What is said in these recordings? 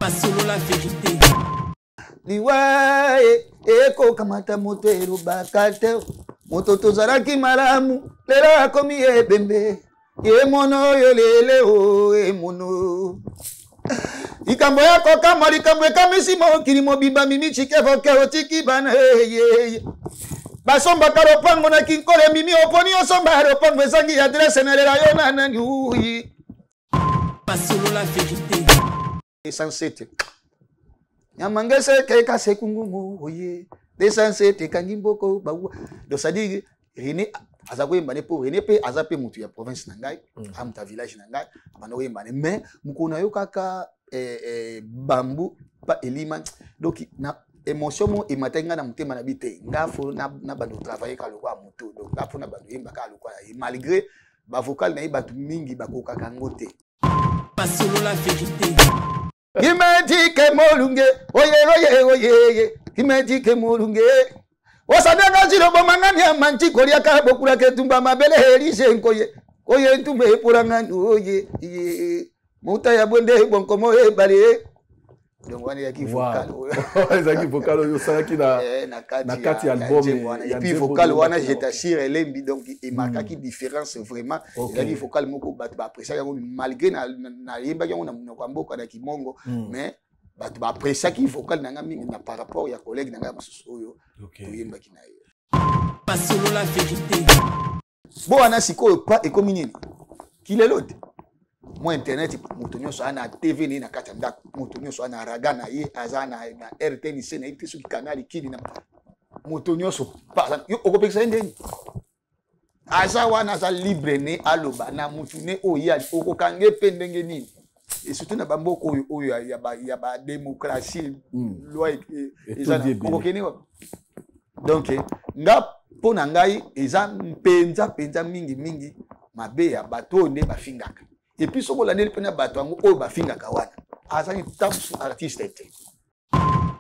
Masolo la vérité. Liwa ekokamata moto elobaka te, moto tozalaki malamu lelo akomi ebembe, emono oyo lele o emono. Likambo ya kokamwa, likambo ekamwisi mokili mobimba, Mimi Tshikevoke otiki bana ye. Basombaka lopango na Kinkole, Mimi oponi osomba lopango ezangi adresse, nalela yo na nani uyi. Masolo la vérité. 207. Nyamangese keka sekungumu oye. 207 ekangi mboko bawa. Donc ça dit René aza koyemba ne po René pe aza pe mutu ya province na ngai, amuta village na ngai, abanda koyemba ne mais mokolo na yo kaka bambu pa elima. Donc na émotion mo emataki ngai na motema na bi te, nga fo na bando travailler ka lokola moto, donc nga fo na bando yemba ka lokola ye, malgré ba vocal na ye bato mingi bakokaka yango te. Masolo la vérité. Kimetike molunge oye oye oye, kimetike molunge osadaka zilo bomanga nyama ntiko lyaka bokula ketumba mabele elise nkoye oye ntumbe epolanga oye ye muta ya bwende bonkomo ebale. Donc wana ezalaki vocal oyo. Ezalaki vocal oyo osalaki na kati ya album wana. Et puis vocal wana, je t'assure, elembi, donc emarkaki différence vraiment. Ezalaki vocal moko bato baappréciaki yango, malgré nayembaki yango na monoko ya mboka na kimongo, mais bato baappréciaki vocal na nga mingi na par rapport ya collègue na ngai mosusu oyo toyembaki na ye. Masolo la vérité. Bo wana sikoyo pa ekomi nini kilelo te, mwa internet, moto nyonso aza na TV na ye na kati ya ndako, moto nyonso aza na raga na ye, aza na RTNC na ye te, soki canal kini na moto nyonso okopekisa ye ndeni aza wana, aza libre ne aloba na motu ne oyo ye okokange mpe ndenge nini. Et surtout na bamboka oyo oyo ya ba démocratie, loi eza okokende wapi? Donc nga mpo na ngai eza mpenza mpenza mingi mingi mabe ya bato oyo nde bafingaka. Et puis soki olandeli mpena bato yango oyo bafingaka wana, azali ntango artiste te.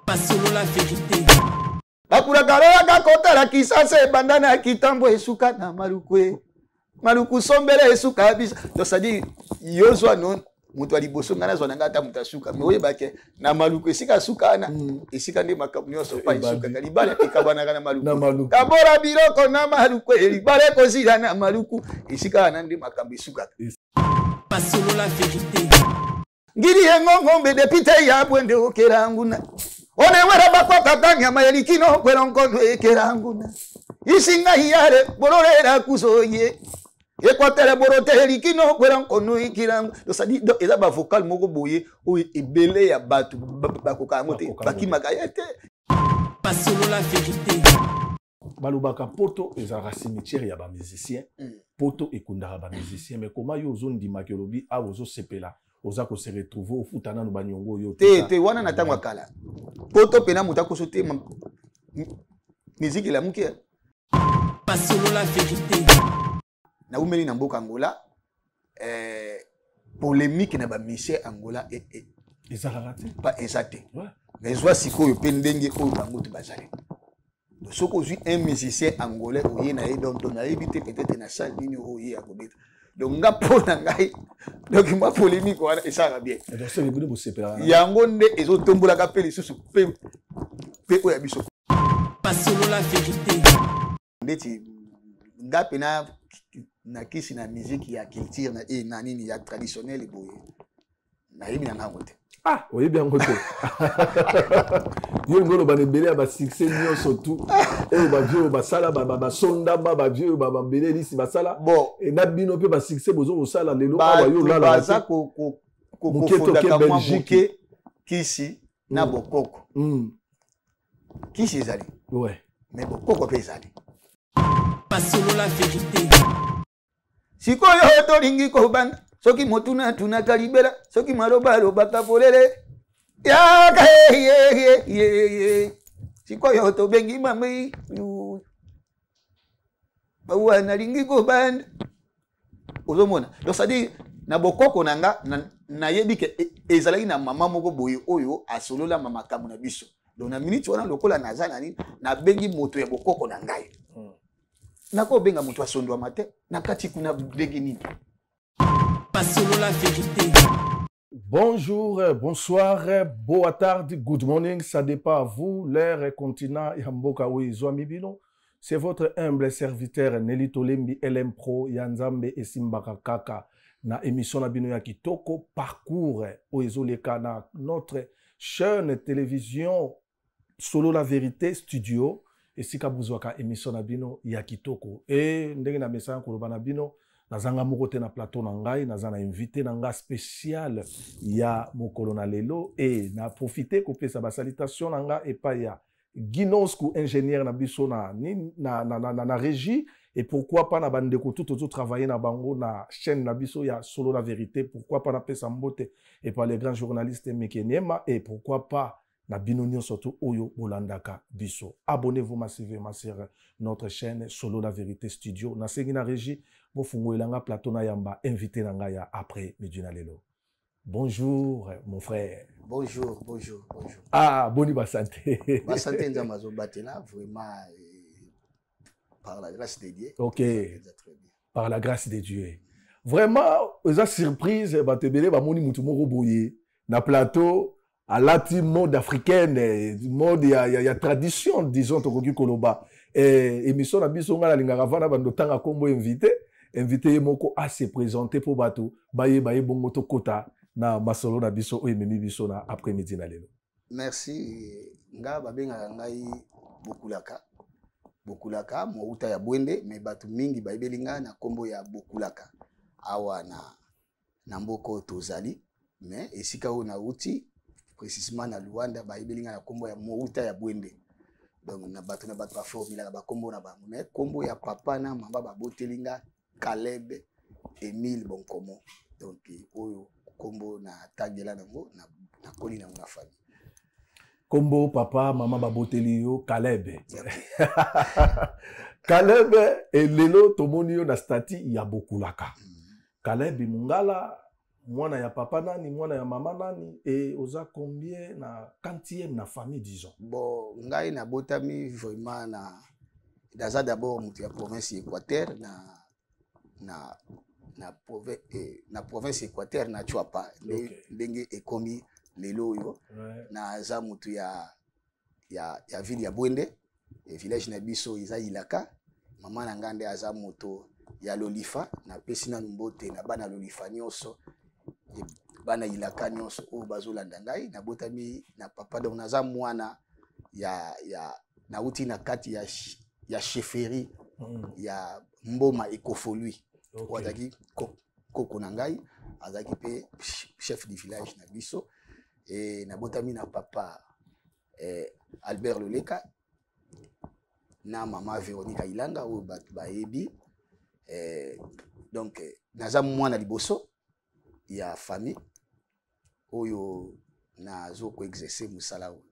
Masolo la vérité. Bakulaka loyaka kotala Kisasa ebanda na kitambo esuka na Malukwe, Maluku sombele esuka biso. Donc c'est-à-dire yo zwa no moto ya liboso, ngai nazwa na ngai ata moto asuka, mais oyebake na Maluku esika asuka wana, esika nde makambo nyonso pa esukaka, libala ekabanaka na Maluku, kabola biloko na Maluku, libala ekozila na Maluku, esika wana nde makambo esukaka. Masolo la vérité. Ngili engongombe depite ya bwende okela nguna onewera bakwatata nyama elikino kwela nkono ekela nguna isinga hiyare bororera kuzoye ekwatele borote elikino kwela nkono ikilangu. Donc ça dit, donc eza ba vocal moko boye oyo ebele ya bato bakoka yango te, bakimaka ye te. Masolo la vérité. Balobaka poto ezalaka cimetière ya bamusicien, poto ekundaka bamusicien, mais koma yo ozondimaki, olobi awa ozosepela, oza kose retrouver, ofuta nanu baniongo oyo. Te te, wana na ntango ya kala. Poto mpena moto akoso te, miziki elamuki. Masolo la vérité. Naumeli na mboka Angola, polémique na bamusicien Angola ezalaka te. Pa eza te, mais zwa sikoyo mpe ndenge oyo bango to bazali. Soki ozwi un musicien angolais oye na ye, donc nayebi te peut-être na salle nini oyo ye akobeta. Donc nga mpo na ngai, donc mwa polémique wana esalaka bien. Yango nde ezotombolaka mpe lisusu mpe oyo ya biso. Masolo la vérité. Ndeti nga mpena na kisi na musique ya culture na, na nini ya traditionnel boye, nayebi na ngango te. Ah, oyebi yango te? Yo olingi oloba na ebele ya basuccès nyonso tu oyo bavieux oyo basala, basondama, bavieux oyo babele elisi basala. Bon, na bino mpe basuccès bozo kosala lelo awa, yo olala kokofundaka mwa moke kisi na bokoko. Kisi ezali, mais bokoko mpe ezali. Masolo la vérité. Sikoyo tolingi kobanda, soki motuna tunaka libela, soki maloba alobaka polele yaka ye. Sikoyo tobengi mama bawa, nalingi kobanda. Ozomona, donc c'est-à-dire na bokoko na nga nayebi ke ezalaki na mama moko boye oyo asololama makambo na biso. Donc na minute wana, lokola naza na nini, nabengi moto ya bokoko na ngai, nakobenga moto asondwama te na kati kuna ndenge nini. Masolo la vérité. Bonjour, bonsoir, boa tarde, good morning, ça dépend à vous, l'heure et continent ya mboka oyo ezwami bino. C'est votre humble serviteur Nelly Tolembi LM Pro ya Nzambe esimbaka kaka na émission na bino ya kitoko parcours oyo ezoleka na notre chaîne télévision Solo la vérité studio esika bozwaka émission na bino ya kitoko. E ndenge na mesana koloba na bino, nazanga moko te na plateau na ngai, naza na invité na ngai spécial ya mokolo na lelo. E na profite kopesa ba salutation na ngai epai ya Ginosku, ingénieur na biso na, na, na, na, na, na régie, et pourquoi pas na bandeko tout tozo travailler na bango na chaîne na biso ya Solo la vérité. Pourquoi pas na pesa mbote et par les grands journalistes Mekeniema, et pourquoi pas na bino nyonso tu oyo bolandaka biso. Abonnez-vous massivement sur notre chaîne Solo la vérité studio. Nasengi na régie bofungolela plateau na yamba invité na ngai ya après midi na lelo. Bonjour mon frère. Bonjour, bonjour, bonjour. Ah, boni ba santé. Ba santé nzambe azobatela vraiment par la grâce de Dieu. Ok. Très bien. Par la grâce de Dieu. Vraiment, eza surprise bato ebele bamoni mutu moko boye na plateau alati mode africaine, mode ya tradition, disons tokoki koloba. Émission na biso nga nalingaka vana bando tanga kombo invité ye moko a se présenter po bato bayeba ye, bongo tokota na masolo na biso oyo ememi biso na après-midi na lelo. Merci. Nga babengaka ngai Bokulaka. Bokulaka mouta ya Bwende, mais bato mingi bayebeli nga na kombo ya Bokulaka. Awa na mboka oyo tozali, mais esika oyo nauti précisément na Luanda, bayebeli nga na kombo ya mouta ya Bwende. Donc na bato baformulaka bakombo na bango, mais kombo ya papa na mama baboteli nga Caleb Emile Bonkomo. Donc oyo kombo na tangela nango, nakoli nango na famille. Kombo papa mama baboteli yo Caleb. Caleb, elelo tomoni yo na statut ya Bokulaka. Caleb Mungala, mwana ya papa nani, mwana ya mama nani, e oza combien na quantième na famille, disons? Bon, ngai nabotami vraiment na naza d'abord moto ya province Équateur, na province Équateur, na Tshuapa, ndenge ekomi lelo oyo. Naza moto ya ville ya Bwende e, village na biso eza Ilaka. Mama na ngai nde aza moto ya Lolifa. Napesi nanu mbote na bana Lolifa nyonso, bana Ilaka nyonso oyo bazolanda ngai. Nabotami na papa, donc naza mwana ya nauti na kati ya chefferie ya Mboma Ekofolui. Oyo azalaki koko na ngai, azalaki mpe chef du village na biso. E nabotami na papa Albert Loleka na mama Véronique Ailanga oyo bato bayebi. Donc naza mwana liboso ya famille oyo nazo koexercer mosala oyo.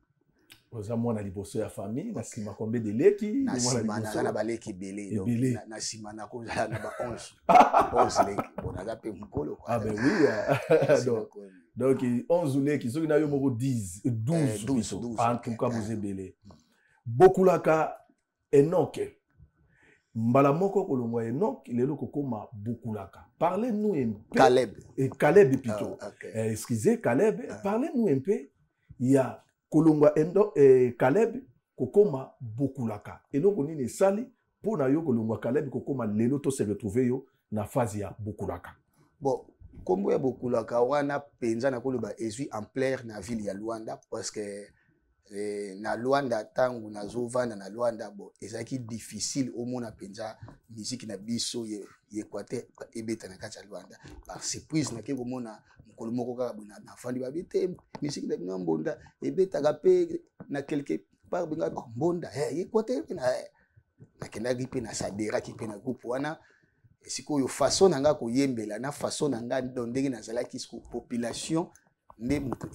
Oza mwana liboso ya famille, na nsima combien de leki? Na nsima naza na baleki ebele. Na nsima nakozala na ba 11, 11 leki. Bon, naza mpe mokolo. Ah ben oui, donc 11 leki, soki na yo moko 10, 12. 12, 12. En tout cas boza ebele. Bokulaka Enoch, mbala moko kolongwa Enoch lelo kokóma Bokulaka, parlez-nous un peu. Caleb. Et Caleb plutôt. Ah, okay. Excusez, Caleb. Ah. Parlez-nous un peu ya kolongwa Caleb kokóma Bokulaka. Eloko nini esali mpo na yo kolongwa Caleb kokóma lelo to se retrouve yo na phase ya Bokulaka? Bon, nkombo ya Bokulaka wana mpenza nakoloba ezwi ampleur na ville ya Luanda, parce que na Luanda, ntango nazovanda na Luanda, bon, ezalaki difficile omona mpenza musique na biso ya Équateur ebeta na kati ya Luanda. Par surprise nake komona mokolo moko kaka boye, nafandi, babi te musique na bino ya mbonda ebetaka mpe na quelque part. Benga mbonda Équateur mpe nakendaki mpe nasaderaki mpe na groupe wana. Sikoyo façon na nga koyembela na façon na nga, donc ndenge nazalaki, siko population nde moto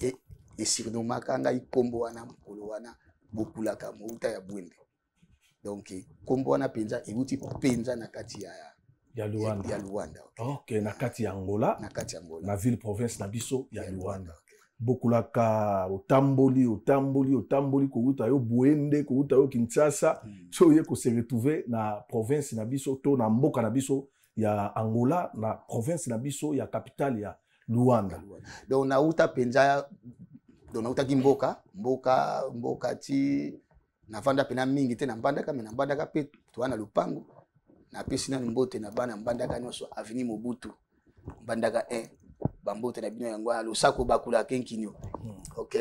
esurnomaka ngai nkombo wana mokolo wana, Bokulaka mouta ya Bwende. Donc nkombo wana mpenza euti mpenza na kati ya ya Luanda. Ya Luanda. Ok, na kati ya Angola. Na kati ya Angola. Na ville province na biso ya Luanda. Bokulaka, otamboli, otamboli, otamboli, kowuta yo Bwende, kowuta yo Kinshasa, so oye kose retrouver na province na biso to na mboka na biso ya Angola, na province na biso ya capitale ya Luanda. Donc nauta mpenza, donc nautaki mboka ti navanda mpena mingi te na Mbandaka, me na Mbandaka mpe toa na lopango. Napesi nanu mbote na bana Mbandaka nyonso, avenue Mobutu, Mbandaka 1, bambote na bino yango wana, losako bakulaka nkinio. Ok,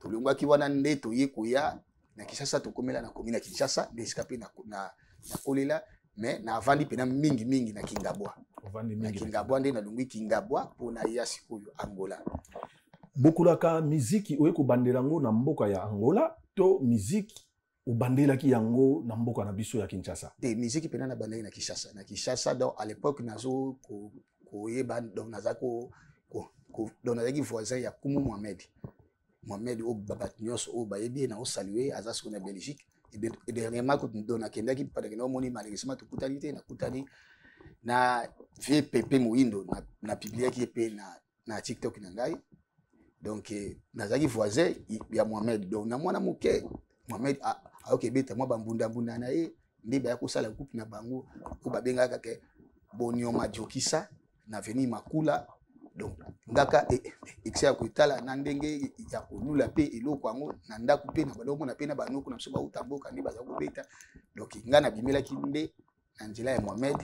tolongwaki wana nde toye koya na Kinshasa, tokomela na komi na Kinshasa nde esika mpe nakolela, mais navandi mpena mingimingi na Kingabwa. Ovandi Na mingi. Kingabwa nde nalongwi Kingabwa mpona ya sikoyo Angola. Bokulaka, miziki oye kobandela yango na mboka ya Angola to miziki obandelaki yango na mboka na biso ya Kinshasa? Te, miziki mpena nabandaki na Kinshasa, na Kinshasa. Donc à l'époque nazo koyeba, donc naza donc nazalaki voisin ya Kumu Mohamed, Mohamed oyo bato nyonso oyo bayebi ye na osalue, aza sikoyo na Belgique. Et dernièrement donc nakendaki, nakendaki, omoni, malheureusement tokutani te. Nakutani na vieux Pepe Moyindo, na publiaki ye mpe na TikTok na ngai. Donc nazalaki voisin ya Mohamed. Donc na mwana moke, Mohamed ayoki ebeta mwa bambundambunda na ye nde baya kosala groupe na bango oyo babengaka ke Bonioma Jokisa na avenue Makula. Donc ngaka excès ya kotala na ndenge ya kolula mpe eloko yango na ndako mpe na balomona mpe na banoko na biso bauta mboka nde baza kobeta. Donc nga nabimelaki nde na nzela ya Mohamed.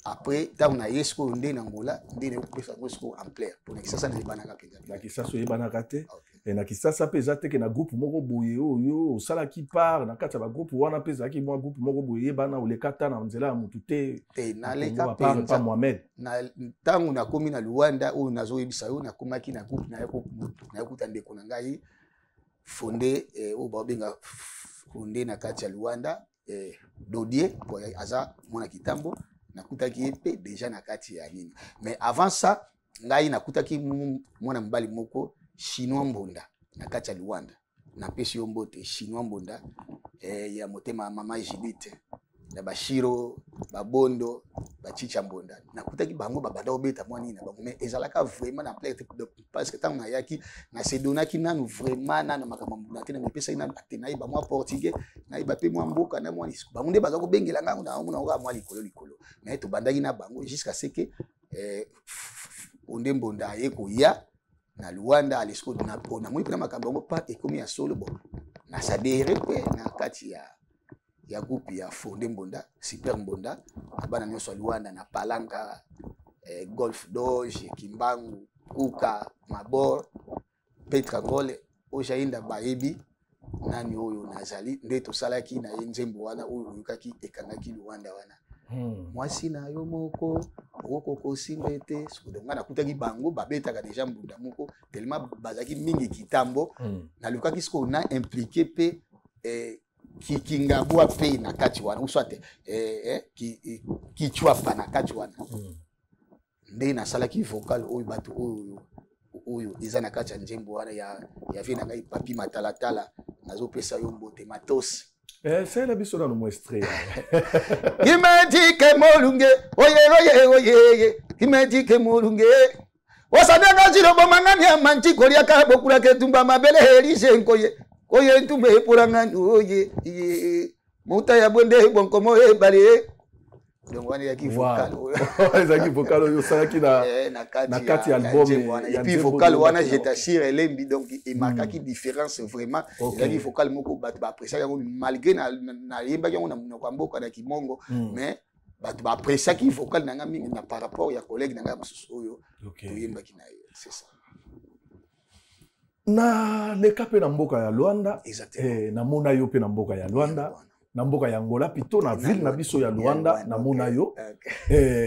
Après ntango na ye sikoyo nde na Ngola nde nakopesa yango sikoyo ampleur, mpona Kisasa nayebanaka mpenza. Na Kisasa oyebanaka te. E na Kisasa mpe eza teke na groupe moko boye oyo osalaki part na kati ya bagroupe wana mpe ezalaki mwa groupe moko boye eyebana, oleka ta na nzela ya motu te? Te, naleka mpenza mpenza. Mohamed. Na ntango nakomi na Luanda oyo nazoyebisa yo, nakomaki na groupe, nayokuta ndeko na ngai Fonde, oyo baobenga Fonde na kati ya Luanda, Dodie, po aza mwana kitambo. Nakutaki ye mpe déjà na kati ya nini. Mais avant ça ngai nakutaki mwana mobali moko, Chinois Mbonda, na kati ya Luanda. Napesi yo mbote, Chinois Mbonda, ya motema ya mama Judith na bashiro babondo bachicha Mbonda. Nakutaki bango babanda kobeta mwa nini na bango, mais ezalaka vraiment na plaire te, parce que ntango nayaki, nasedonaki nanu vraiment nanu makambo ya mbunda te. Na mipesaki nanu te, nayeba mwa portugais, nayeba mpe mwa mboka na mwa lisiko. Bango nde baza kobengela ngango na bango kaka mwa likolo likolo, mais tobandaki na bango jusqu'à ce que Onde Mbonda aye koya na Luanda. Alisiko namoni mpena makambo yango pa ekomi ya solo. Bon, nasadere mpe na kati ya groupe ya Fonde Mbonda, Super Mbonda, na bana nyonso ya Luanda na Palanka, Golf Doge, Kimbangu, Kuka, Mabor, Petra Ngole oyo Jainda bayebi nani oyo nazali. Nde tosalaki na ye nzembo wana oyo oyokaki ekangaki Luanda wana. Mwasi na yo moko okoki kosimba ete sikoyo ngai nakutaki bango babetaka deja mbunda moko, tellement bazalaki mingi kitambo. Nalukaki sikoyo na impliqué mpe kingabwa mpe na kati wana, ou soit kichwapa na kati wana. Nde nasalaki vocal oyo bato oyo eza na kati ya nzembo wana ya vieux na ngai Papi Matalatala. Nazopesa yo mbote, Matos. Salela biso nano mwa extrait. Kimetike molunge oye oye oye, kimetike molunge osadaka zilobomanga nyama ntikoliaka bokulaka etumba mabele elise nkoye oye ntumba epolanga oye ye muta ya bwende bonkomo ebale. Donc wana ezalaki vocal oyo. Ezalaki vocal oyo osalaki na na kati ya album. Et puis vocal wana, je t'assure, elembi, donc emarkaki différence vraiment. Ezalaki vocal moko bato baappréciaki yango, malgré nayembaki yango na monoko ya mboka, na kimongo, mais bato baappréciaki vocal na nga mingi na par rapport ya collègue na ngai mosusu oyo toyembaki na ye. C'est ça. Na leka mpe na mboka ya Luanda, namona yo mpe na mboka ya Luanda, na mboka ya Angola plutôt, na ville na biso ya Luanda. Namona yo,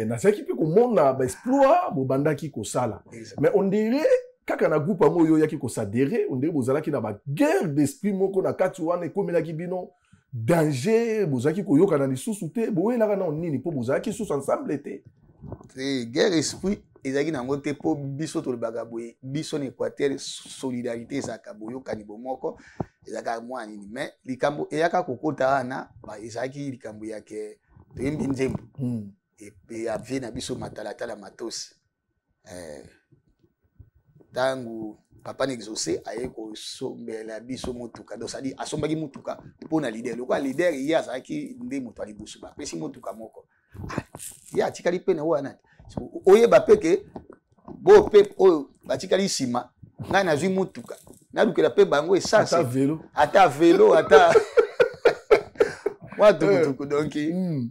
nazalaki mpe komona baexploit bobandaki kosala, mais on dirait kaka na groupe yango oyo oyaki koadhérer, on dirait bozalaki na baguerre d'esprit moko na kati wana, ekomelaki bino danger, bozalaki koyokana lisusu te. Boyelaka nao nini mpo bozalaki lisusu ensemble te? Te, guerre esprit ezalaki nango te, mpo biso tolobaka boye, biso na Équateur solidarité ezalaka, boyokani, bomoko ezalaka mwa nini. Mais likambo eyaka kokota wana, ezalaki likambo ya ke toyembi nzembo ya vieux na biso Matalatala Matos. Ntango papa na Exaucé aye kosombela biso motuka, donc c'est-à-dire asombaki motuka mpo na leader. Lokola leader ye azalaki nde moto ya liboso, bapesi motuka moko, ye atikali mpe na wana. Oyeba mpe ke Bo mpe oyo batikali nsima, ngai nazwi motuka, nalukela mpe bango essence, ata velo, ata velo, ata mwa tukutuku. Donc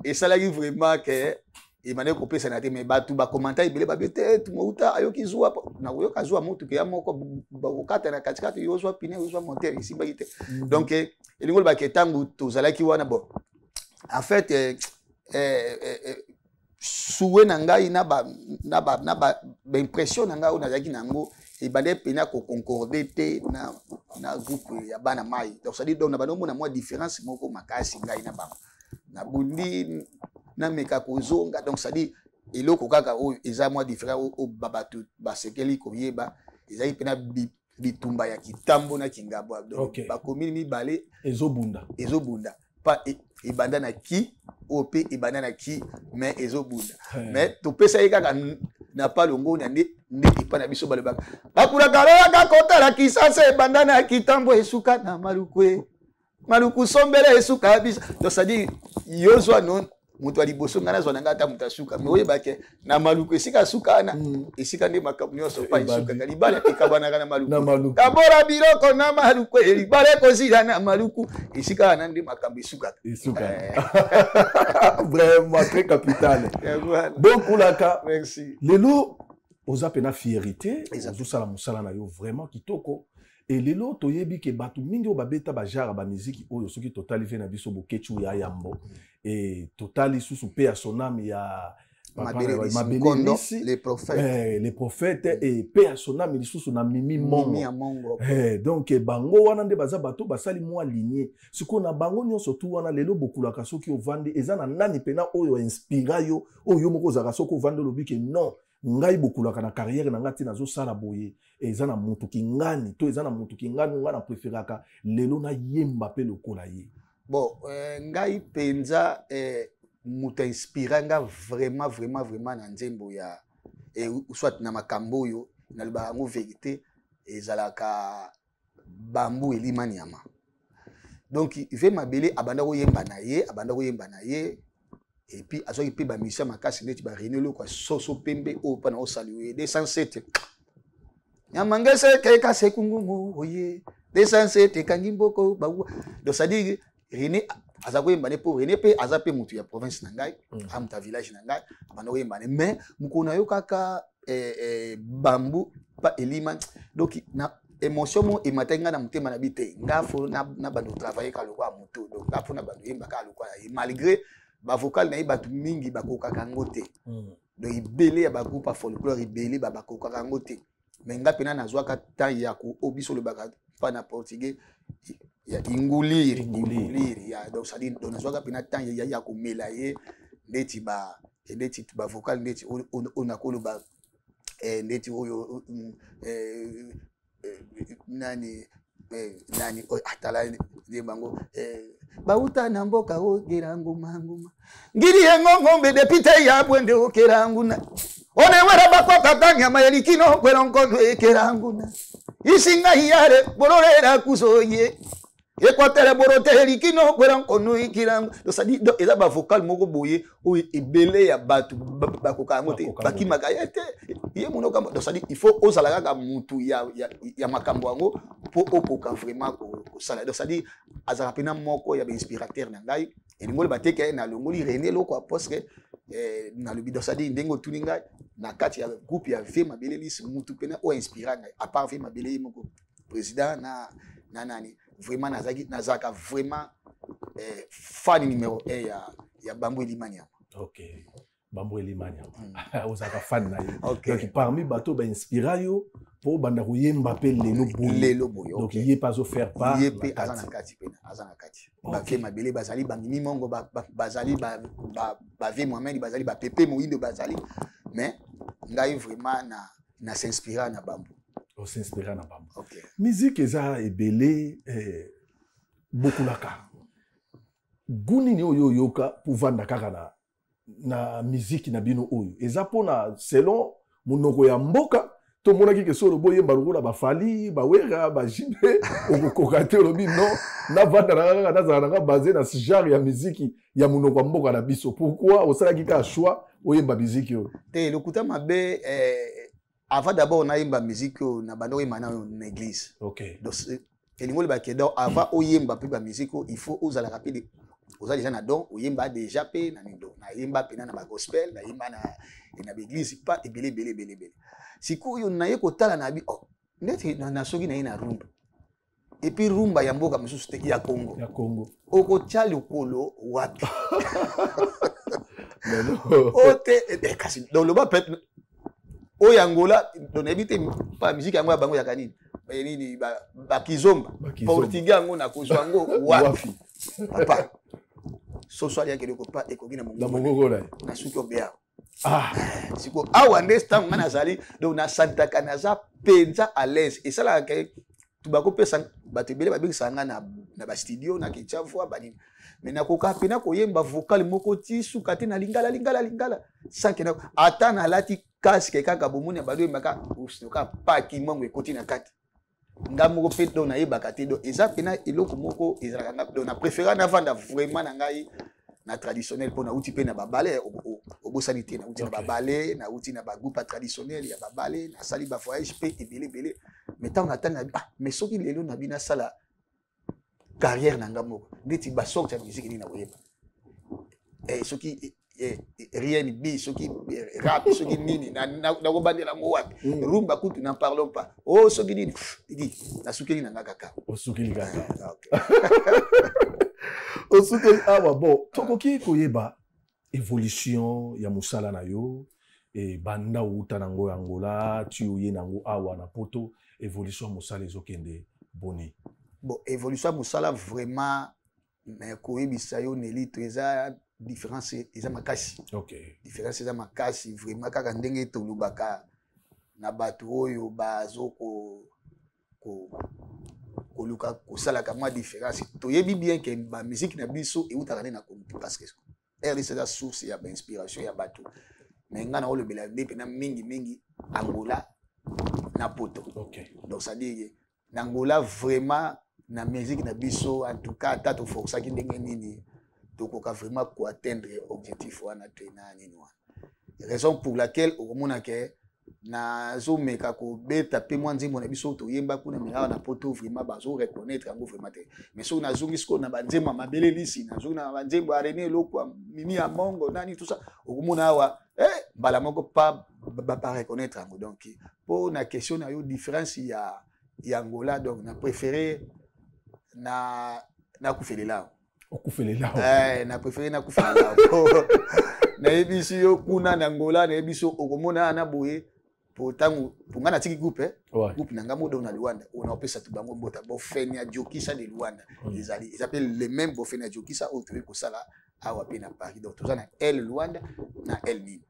esalaki vraiment ke ebandaki kopesana te. Mais bato bakomanta ebele, babe te, Mouta ayoki zuwa. Nakoyoka zuwa, motuka ya moko bakokata na katikati, yozwa pine, yozwa moteur, esimbaki te. Donc elingi olobaki, ntango tozalaki wana, bon, en fait, souhait na ngai na ba impression na ngai oyo nazalaki na yango ebandaki mpena koconcorde te na groupe ya bana mai. Donc c'est-à-dire, donc na bandi omona mwa différence moko makasi ngai na bango. Nabundi, nameka kozonga. Donc c'est-à-dire, eloko kaka oyo eza mwa différence oyo bato basekeli koyeba, ezali mpena bitumba ya Kitambo na Kingabwa. Donc bakomini mibale ezobunda. Ezobunda pa ebanda na ki oyo mpe ebanda na ki, mais ezobunda. Mais topesa ye kaka na palongo na nde epai na biso balobaka, bakulaka lolaka kotala Kisasa, ebanda na Kitambo, esuka na Malukwe, Maluku sombele, esuka biso. Donc c'est-à-dire, yo zwa no moto ya liboso, ngai nazwa na ngai ata moto asuka, mais oyebake na Maluku esika asuka wana, esika nde makambo nyonso pa esukaka, libala ekabanaka na Maluku, kabora biloko na Maluku, libala ekozila na Maluku, esika wana nde makambo esukaka. Esukaka vraiment, très capital. Bokulaka. Merci. Lelo oza mpena fierté, ozosala mosala na yo vraiment kitoko. E lelo toyebi ke bato mingi oyo babeta bagenre bamiziki oyo, soki totali ve na biso Bokecu ya yambo, e totali susu mpe ya soname ya Mabele, les prophètes, les prophètes, e mpe ya soname lisusu na Mimi Mongo. Donc bango wana nde baza bato basali mwa ligne. Sikoyo na bango nyonso tu wana, lelo bokulaka, soki ovandi, eza na nani mpena oyo inspira yo, oyo yo moko ozalaka, soki ovandi olobi ke non, ngai bokulaka na carrière na ngai ntina azosala boye, eza na motu kingani to eza na motu kingani ngai na préféraka lelo nayemba mpe lokola ye? Bon, ngai mpenza, moto ainspira nga vraiment, vraiment, vraiment na nzembo ya soit na makambo oyo nalobaka yango vérité, ezalaka Bambu Elima Nyama. Donc ve Mabele abanda koyemba na ye, abanda koyemba na ye, et puis azwaki mpe bamusicien makasi neti barené eloko ya soso pembe oyo mpa na osali 207 nyama ngese kase kungungu oye 207 ekangi mboko bawa. Donc c'est-à-dire, René aza koyemba ne, mpo René mpe aza mpe motu ya province na ngai, aza moto ya village na ngai, abanda koyemba ne. Mais mokolo na yo kaka Bambu pa Elima, donc na émotion mo emataki ngai na motema na bi te, nga fo na bando travailler kaka lokola motu. Donc nga fo na bando yemba kaka lokola ye, malgré bavocal na ye bato mingi bakokaka yango te. Donc ebele ya bagroupe ya folklore ebele bakokaka yango te, mais nga mpena nazwaka temps ya ko oyo biso olobaka mpa na portugais ya engolir, engolir ya. Donc c'est-à-dire, donc nazwaka mpena temps ya komela ye ndeti bavocal ndeti oyo nakoloba, ndeti oyo nani, nani atala nde bango bauta na mboka okela nguma nguma ngili engongombe depuis te ya bwende okela nguna onewera bakwatata nyama elikino kwela nkono ekela nguna isinga iyale bololera kuzoye ekwatele borote elikino kwela nkono ikilango. Donc c'est-à-dire, donc eza bavocal moko boye oyo ebele ya bato bakoka yango te, bakimaka ye te, ye monoko. Donc c'est-à-dire, il faut ozala kaka mutu ya makambo yango mpo okoka vraiment kosala. Donc c'est-à-dire, azalaka mpena moko ya bainspirateur na ngai. Elingi oloba te ke nalongoli René eloko apostre nalobi. Donc c'est-à-dire, ndenge otuni ngai, na kati ya groupe ya V Mabele Lisi, mutu mpena oyo inspira ngai, à part V Mabele ye moko président na nani, vraiment nazalaki, nazalaka vraiment fan numéro 1 ya Bambu Elima Nyama. Ok, Bambu Elima Nyama, ozalaka fan na ye. Donc parmi bato bainspira yo mpo obanda koyemba mpe lelo boye. Lelo boye. Donc ye mpe azofaire part. Ye mpe aza na kati, pena aza na kati. Bavie Mabele bazali, Bamimi Mongo bazali, bavie Mohamed bazali, bapepe Moyindo bazali, mais ngai vraiment na s'inspira na Bambu. Os'inspira na Bambu. Musique eza ebele, bokulaka gu nini oyo oyoka mpo vanda kaka na miziki na bino oyo eza mpona selon monoko ya mboka? Tomonaki ke so olobi oyemba lokola baFally, baWerra, baJB, okokoka te. Olobi non, navanda na kaka, nazala nanga base na genre ya miziki ya monoko ya mboka na biso. Pourquoi osalaki kaka choix oyemba miziki oyo? Te, lokuta mabe. Avant d'abord nayemba musique oyo, na banda oyemba nayo na église. Donc elingi oloba ke donc avant oyemba mpe bamusique oyo, il faut ozalaka mpe oza déjà na don, oyemba déjà mpe na nindo. Nayemba mpena na bagospel, nayemba na baeglise pa ebele ebele ebele ebele. Sikoyo naye kotala na bi, oh, neti na soki naye na rumba, et puis rumba ya mboka mosusu te, ya Congo. Ya Congo. Okotya lokolo wapi? O te, kasi donc loba pe oyo Angola, donc nayebi te pa musique yango ya bango yaka nini, nini, bakizomba portugais yango, nakozwa yango wapi? Papa, soso aliaki eloko pa ekoki na mongongo na ye. Na suki obeya. Ah, siko awa nde ntango ngai nazali, donc nasantaka naza mpenza à l'aise. Esalaka ke bakopesa bato ebele, babengisaka ngai na bastudio, na Kinshasa, voix banini, mais nakoka mpena koyemba vocal moko ti suka te na lingala, lingala, lingala, sans ke ata nalati casque kaka. Bomoni ya bado oyembaka oka paki mwango ekoti na kati nga moko mpe, donc nayebaka te. Donc eza mpena eloko moko ezalaka nga, donc na préféra navanda vraiment na ngai na traditionnel, mpo nauti mpe na babale, obosani te, nauti na babale, nauti na bagroupe ya traditionnel ya babale, nasali bavoyage mpe ebele ebele. Mais ntango natanga, ah, mais soki lelo na bino nasala carrière na nga moko, neti basorte ya musique nini nakoyeba? Soki R&B, soki rap, soki nini, nakobandela yango wapi? Rumba kutu n'en parlons pas. O soki nini di, nasukeli na nga kaka. Osukeli kaka, osukeli awa. Bon, tokoki koyeba évolution ya mosala na yo ebanda outa nango ya Angola ti oye nango awa na Poto, évolution ya mosala ezokende boni? Bon, évolution ya mosala vraiment, koyebisa yo Nelito, eza différence eza makasi. Différence eza makasi vraiment, kaka ndenge tolobaka na bato oyo bazo koluka kosalaka mwa différence. Toyebi bien ke bamusique na biso eutaka nde na Congo, parce que RDC eza source ya bainspiration ya bato. Mais ngai na olobela nde mpena mingimingi Angola na Poto. Donc c'est-à-dire na Angola vraiment, na musique na biso, en tout cas ata toforçaki ndenge nini, tokoka vraiment koatteindre objectif wana te na nini wana. Raison pour laquelle okomona ke nazomeka kobeta mpe mwa nzembo na biso toyemba kuna, mais awa na Poto vraiment bazo reconnaître yango vraiment te. Mais soki nazongi sikoyo na banzembo ya Mabele Lisi, nazongi na banzembo ya René Lokwa, Mimi ya Mongo, nani, tout ça, okomona awa mbala moko pa bareconnaître yango. Donc mpo na question na yo, différence ya Angola, donc na préféré na nakufelela awa. Okufelela? Na préféré nakufelela awa. Nayebisi yo, kuna na Angola, nayebisi yo, okomona na boye po ntango po ngai natiki groupe, groupe na ngai modo na Luanda oyo naopesa to bango mbota, Bofene ya Jokisa de Luanda. Ezali eza mpe le même Bofene ya Jokisa oyo toyei kosala awa mpe na Paris. Donc toza na el Luanda na el nini,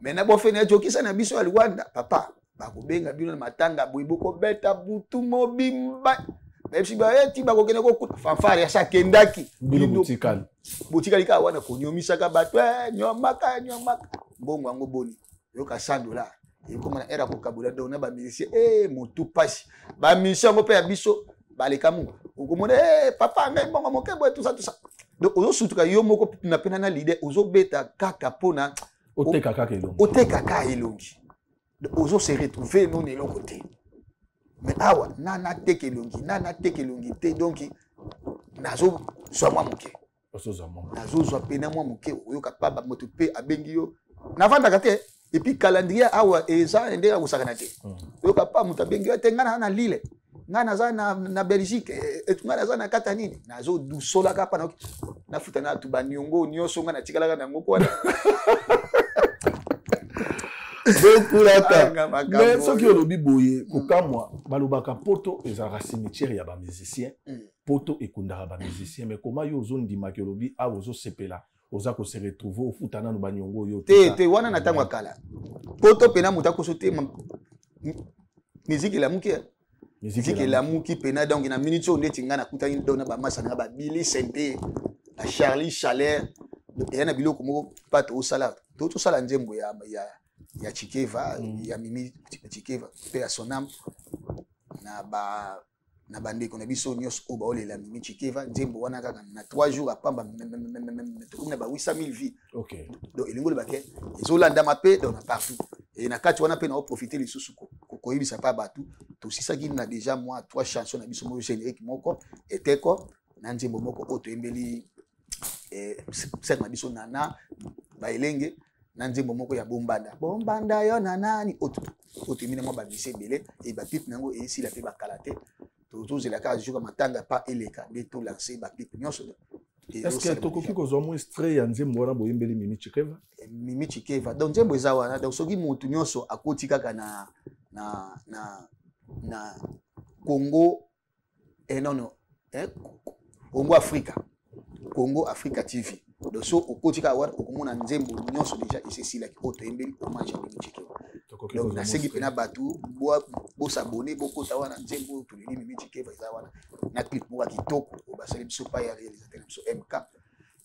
mais na Bofene ya Jokisa na biso ya Luanda, papa, bakobenga bino na matanga boye, bokobeta butu mobimba, bayebisi baeti bakokende kokuta fanfare yasi akendaki. Bino botikali. Botikali kaka wana konyomisaka bato, nyomaka nyomaka mbongo yango boni, yoka 100 $, ekoma na ere ya kokabola. Donc na bamusicien, motu pasi, bamusicien yango mpe ya biso baleka mungu, okomona papa, ngai mbongo moke boye, tout ça, tout ça. Donc ozosutuka yo moko na pena na leader, ozobeta kaka mpona oteka kaka elongi. Oteka kaka elongi, ozo se retrouver nona eloko te. Mais awa na nateka elongi, na nateka elongi te, donc nazozwa mwa moke. Ozozwa mwa. Nazozwa pena mwa moke. Oyoka pa bamoto mpe abengi yo, navandaka te. Et puis calendrier awa eza ndenge akosakana te. Oyoka pa moto abengi yo te, ngai naza na Lille, ngai naza na Belgique, ngai naza na kata nini, nazodusolaka mpa nafuta na tu baniongo nyonso ngai natikalaka nango kwana. Bokulaka, mais soki olobi boye, kokamwa, balobaka Poto ezalaka cimetière ya bamusicien, Poto ekundaka bamusicien, mais koma yo ozondimaki, olobi awa ozosepela, oza kose retrouver, ofuta nanu baniongo oyo. Te te, wana na ntango ya kala. Poto mpena moto akoso te, musique elamuki, musique elamuki mpena. Donc na minute oyo ndeti ngai nakutani do na bamasa na nga, babili sente, ba Charlie Chaleur, eya na biloko moko mpa toosala, tosala nzembo ya Chikeva, ya Mimi Chikeva mpe ya Sonam, na bandeko na biso nyonso oyo baolela Mimi Chikeva. Nzembo wana kaka na 3 jours apamba tokomi na ba 800 000 vues. Donc elingi oloba ke ezolandama mpe donc na partout. E na kati wana mpe naoprofite lisusu koyebisa mpa bato, tosisaki na déjà mwa trois chansons na biso moko, générique moko eteko na nzembo moko oyo toyembeli sere na biso Nana Baelenge, na nzembo moko ya Bombanda Bombanda yo na nani, oyo toyembi na mwa bamisi ebele. E baclip na yango eyesila mpe bakala te, tozozela kaka jour ya matanga pa eleka nde tolance baclip nyonso. Est ce que tokoki kozwa mwa extrait ya nzembo wana boyembeli Mimi Chikeva? Mimi Chikeva, donc nzembo eza wana. Donc soki motu nyonso akoti kaka na Congo, non, non, Congo Africa, Congo Africa TV, donc so okoti kaka wana, okomona nzembo nyonso déjà esesilaki oyo toyembeli hommage ya Mimi Chikeva. Donc nasengi mpena bato bosabone, bokota wana, nzembo oyo toleli Mimi Chikeva eza wana na clip moko ya kitoko oyo basali biso pa ya réalisateur na biso MK.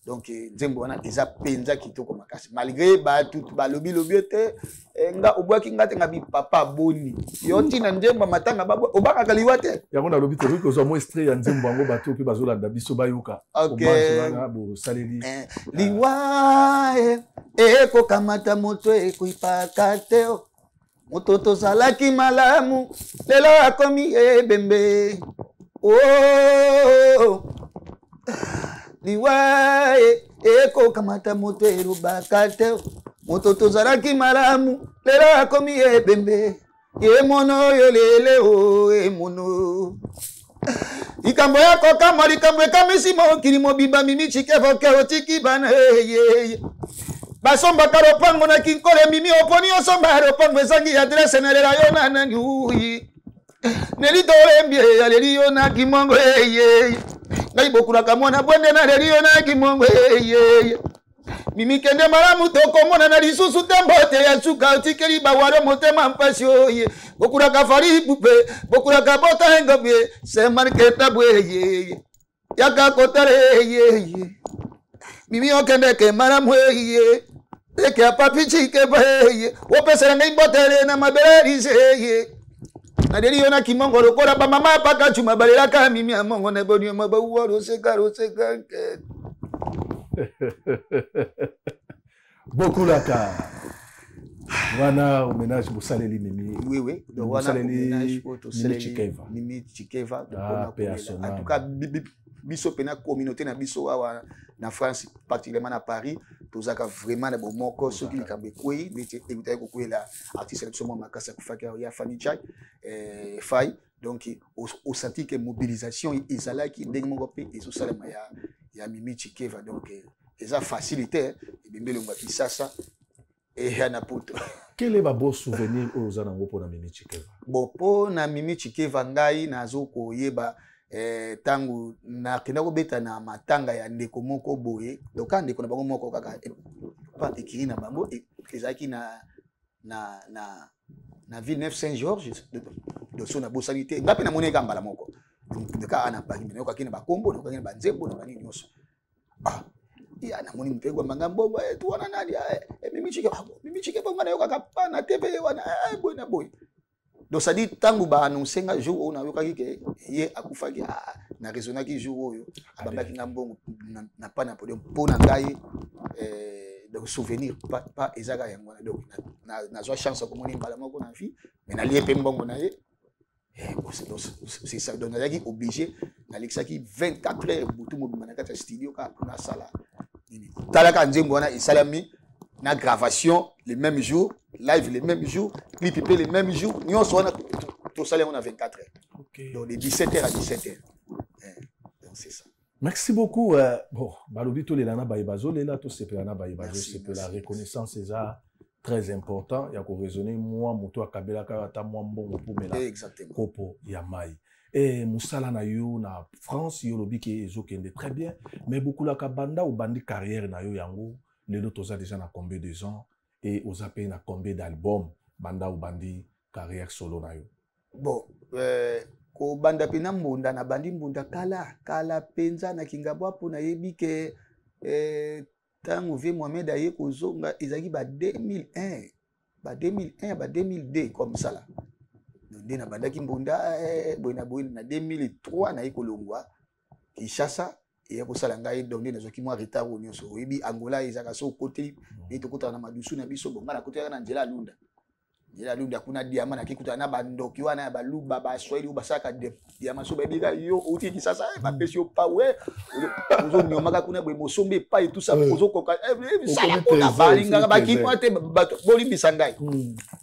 Donc nzembo wana eza mpenza kitoko makasi, malgré bato balobi lobi ete nga obwaki nga te. Nga bi papa, boni yo ntina nzembo ya matanga obakaka liwa te? Yango nalobi, tokoki kozwa mwa extrait ya nzembo yango, bato mpe bazolanda biso bayoka hommage wana bosaleli. Liwa ekokamata moto, ekoipaka te. Moto tozalaki malamu, lelo akomi ebembe. Oh, liwa ekokamata moto, elobaka te. Moto tozalaki malamu, lelo akomi ebembe. Emono oyo lele o emono likambo ya kokamwa, likambo ekamwisi mokili mobimba. Mimi Chikeva otiki bana eyeye, basombaka lopango na Kinkole. Mimi, oponi osomba lopango ezangi adresse. Nalela yo na nani? Uyi Neli Tolembi aleli yo na kimongo eye. Ngai bokulaka mwana bwende, naleli yo na kimongo eye. Mimi, kende malamu, tokomonana lisusu te. Mbote ya suka otikeli bawalo motema mpasi oye. Bokulaka Fally Ipupa, bokulaka bota engobye semarketa bweye, yaka kotala eye. Mimi, okendeke malamu eye, eke ya Papi Chikeba eye, opesela ngai mbotele na mabele elise eye. Naleli yo na kimongo lokola bamama paka cuma balelaka mimi ya mongo na bonioma bauwa loseka loseka nke. Bokulaka wana hommage bosaleli Mimi. Oui, donc wana hommage oyo tosaleli Mimi Chikeva. En tout cas, biso mpena communauté na biso awa na France, particulièrement na Paris, tozalaka vraiment na bomoko. Soki likambo ekwei neti ekutaki kokwela artiste na biso mwa makasi akufaki ya Fanny Chai Fai, donc osenti ke mobilisation ezalaki ndenge moko mpe ezosalema ya Mimi Chikeva. Donc eza facile te, ebembe elongo ya Kisasa eya na Poto. Quel est ba souvenir oyo oza nango mpona Mimi Chikeva? Bon, mpo na Mimi Chikeva, ngai nazokoyeba ntango nakenda kobeta na matanga ya ndeko moko boye, donc kaka ndeko na bango moko kaka pa ekiri na bango, ezalaki na Villeneuve Saint Georges doso, nabosani te. Nga mpe namoni eka mbala moko kaka na Paris, nayokaki na bakombo, nayokaki na banzembo na banini nyonso. Ah, ya namoni moto egwambanga mbongo tu wana nani? Mimi Chike, Mimi Chike bongo nayokaka pa na TV wana boye na boye. Donc c'est-à-dire ntango baannonce nga jour oyo nayokaki ke ye akufaki, ah, na raisonnaki jour oyo abambaki nga mbongo na pa na podium. Mpo na ngai, donc souvenir pa eza kaka yango wana. Donc nazwa chance ya komoni mbala moko na vie, mais nalie mpe mbongo na ye. C'est ça. Donc nazalaki obligé, nalekisaki 24 heures butu mobimba na kati ya studio kaka mpona asala nini. Talaka nzembo wana esalami na gravation le même jour, live le même jour, clip mpe le même jour, nyonso wana tosali yango na 24 heures. Donc de 17 heures à 17 heures. Donc c'est ça. Merci beaucoup. Bon, balobi tolela na baye bazolela, tosepela na baye bazosepela. Reconnaissance eza très important ya koraisonner mwa moto akabelaka ata mwa mbongo mpomela kopo ya mai. E mosala na yo na France, yo olobi ke ezokende très bien, mais bokulaka banda obandi carrière na yo yango, lelo toza déjà na combien de ans et oza mpe na combien d'album banda obandi carrière solo na yo? Bon, kobanda mpena mbunda, nabandi mbunda kala kala mpenza na Kingabwa, mpo nayebi ke ntango vieux Mohamed aye kozonga ezalaki ba 2001, ba 2001, ba 2002 comme ça là. Nde nabandaki mbunda boye na boye. Na 2003 naye kolongwa Kinshasa, eya kosala ngai, donc nde nazwaki mwa retard oyo nyonso oyebi. Angola ezalaka so okoteli nde tokotaka na madusu na biso. Bon, ngai nakotelaka na nzela ya Lunda. Nzela Lunda kuna diamant nake kutana na bandoki wana ya baluba, baswahili oyo basalaka diamant. So bayebi kaka yo outi Kinshasa, bapesi yo pawe, ozonyomaka kuna boye, mosombi epai, tout ça, ozokoka sala kuna, balingaka bakima te bato, bolimbisa ngai.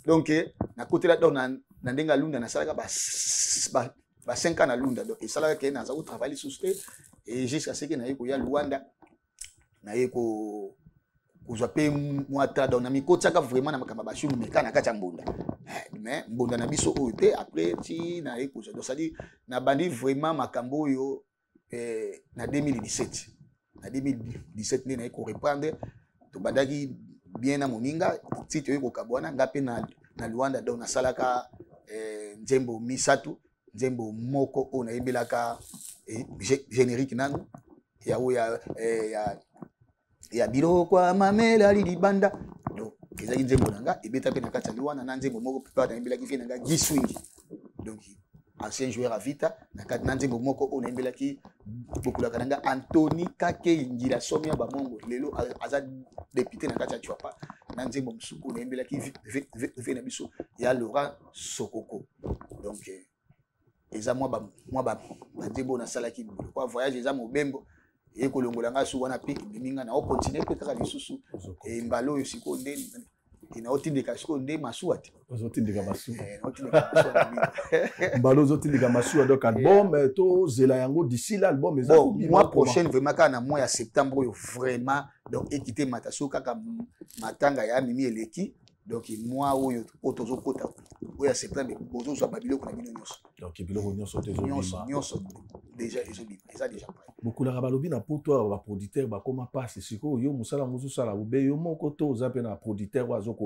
Donc nakotela, donc na ndenge ya Lunda nasalaka ba 5 ans na Lunda. Donc esalaka ke naza kotravaille lisusu te, et jusqu'à ce que naye koya Luanda, naye ko kozwa mpe mwa tra. Donc na mikotiaka vraiment na makambo ya basumu meka na kati ya mbunda, mais mbunda na biso oyo te. Après ti naye kozwa, donc c'est-à-dire nabandi vraiment makambo oyo na 2017. Na 2017 nde naye koreprendre. Tobandaki bien na moninga ti toyei kokabwana. Nga mpe na Luanda, donc nasalaka nzembo misato. Nzembo moko oyo nayembelaka générique nanu ya oyo ya biloko ya mamele ali libanda. Donc ezalaki nzembo na nga, ebeta mpe na kati ya Luanda. Na nzembo moko mpe nayembelaki vie na nga Guy Swingi, donc ancien joueur à Vita. Na kati na nzembo moko oyo nayembelaki bokulaka na nga Antony Kake Ngila Somi ya Bamongo, lelo aza député na kati ya Tshuapa. Na nzembo mosusu oyo nayembelaki vie na biso ya Laurent Sokoko. Donc eza mwa banzembo oyo nasalaki kwa voyage. Eza mobembo eye kolongola nga su wana mpe ememi nga na okontinue mpe kaka lisusu mbala oyo. Sikoyo nde naotindika, sikoyo nde masuwa te. Ozotindika masuwa mbala, ozotindika masuwa. Donc album tozela yango d'ici là, album eza? Bon, mois prochaine vraiment, kaka na mois ya septembre oyo vraiment. Donc ekite mata so kaka matanga ya mimi eleki. Donc mois oyo oyo tozokota, oyo ya septembre, bozozwa babiloko na bino nyonso. Donc biloko nyonso te? Nyonso, nyonso déjà ezobima, eza déjà prêt. Bokulaka balobi na poto awa baproducteur bakóma mpasi. Sikoyo yo mosala yango ozosala obe yo moko to oza mpe na producteur oyo azo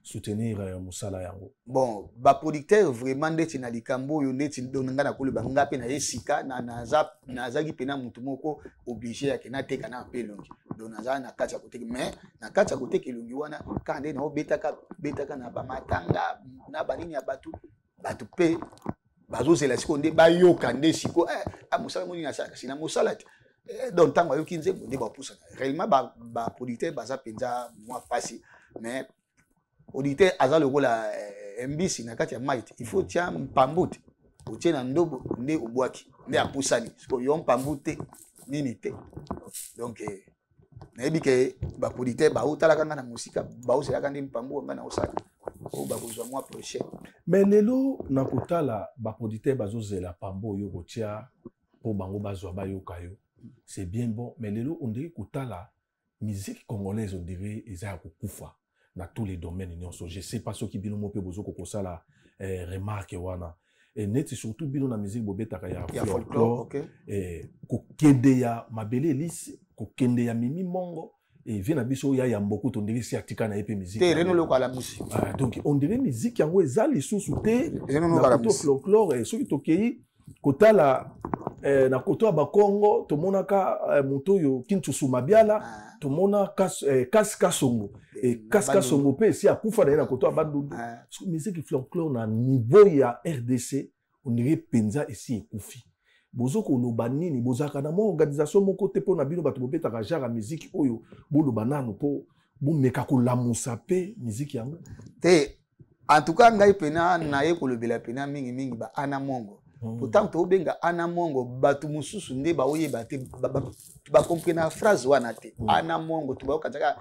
soutenir mosala yango? Bon, baproducteur vraiment, ndeti na likambo oyo, ndeti ngai nakoloba, nga mpe naye sika, nazalaki mpena motu moko obligé yake nateka na mpe elongi. Donc naza na kati ya koteka, mais na kati ya koteka elongi wana kaka nde naobetaka betaka na bamatanga na banini ya bato. Bato mpe bazozela sikoyo nde bayoka nde sikoyo mosala monini asalaka sina mosala te. Donc ntango ayoki nzembo nde bapusana. Réellement baproducteur baza mpenza mwa mpasi, mais producteur aza lokola mbisi na kati ya mai te. Il faut tia mpambu te, otie na ndobo nde obwaki nde apusani. Sikoyo yo mpambu te, nini te. Donc nayebi ke baproducteur baotalaka nga na mosika, baozelaka nde mpambu nga na osala oyo bakozwa mwa prochain. Mais lelo na kotala, baproducteur bazozela pambo oyo kotia mpo bango bazwa bayoka yo, c'est bien bon. Mais lelo ondenge kotala musique congolaise, on dirait eza ya kokufa na tous les domaines nyonso. Je sais pas soki bino mo mpe bozokoka kosala remarque wana. Neti surtout bino na musique bobetaka ya ya folklore, okay. Kokende ya Mabele Elisi, kokende ya Mimi Mongo vie na biso oyo ya yambo kutu, ondire si atika na ye mpe musique. Te, Reno Loko alamusi. Ah, donc on dirait musique yango eza lisusu te na koto folklore. Soki tokei kotala na koto ya Bakongo, tomonaka moto oyo Kintusu Mabiala, tomona Kasi Kasongo, Kasi Kasongo mpe esi akufa na ye na koto ya Bandundu. Musique folklore na niveau ya RDC, on dirait mpenza esi ekufi. Bozo koloba nini? Bozalaka na mwa organisation moko te mpo na bino bato bobetaka genre ya musique oyo, boloba nanu mpo bomeka kolamusa mpe musique yango? Te, en tout cas ngai mpena naye kolobela mpena mingimingi ba Ana Mongo. Pourtant tobenga Ana Mongo, bato mosusu nde baoyeba te, bacomprena phrase wana te. Ana Mongo, tobayokanisaka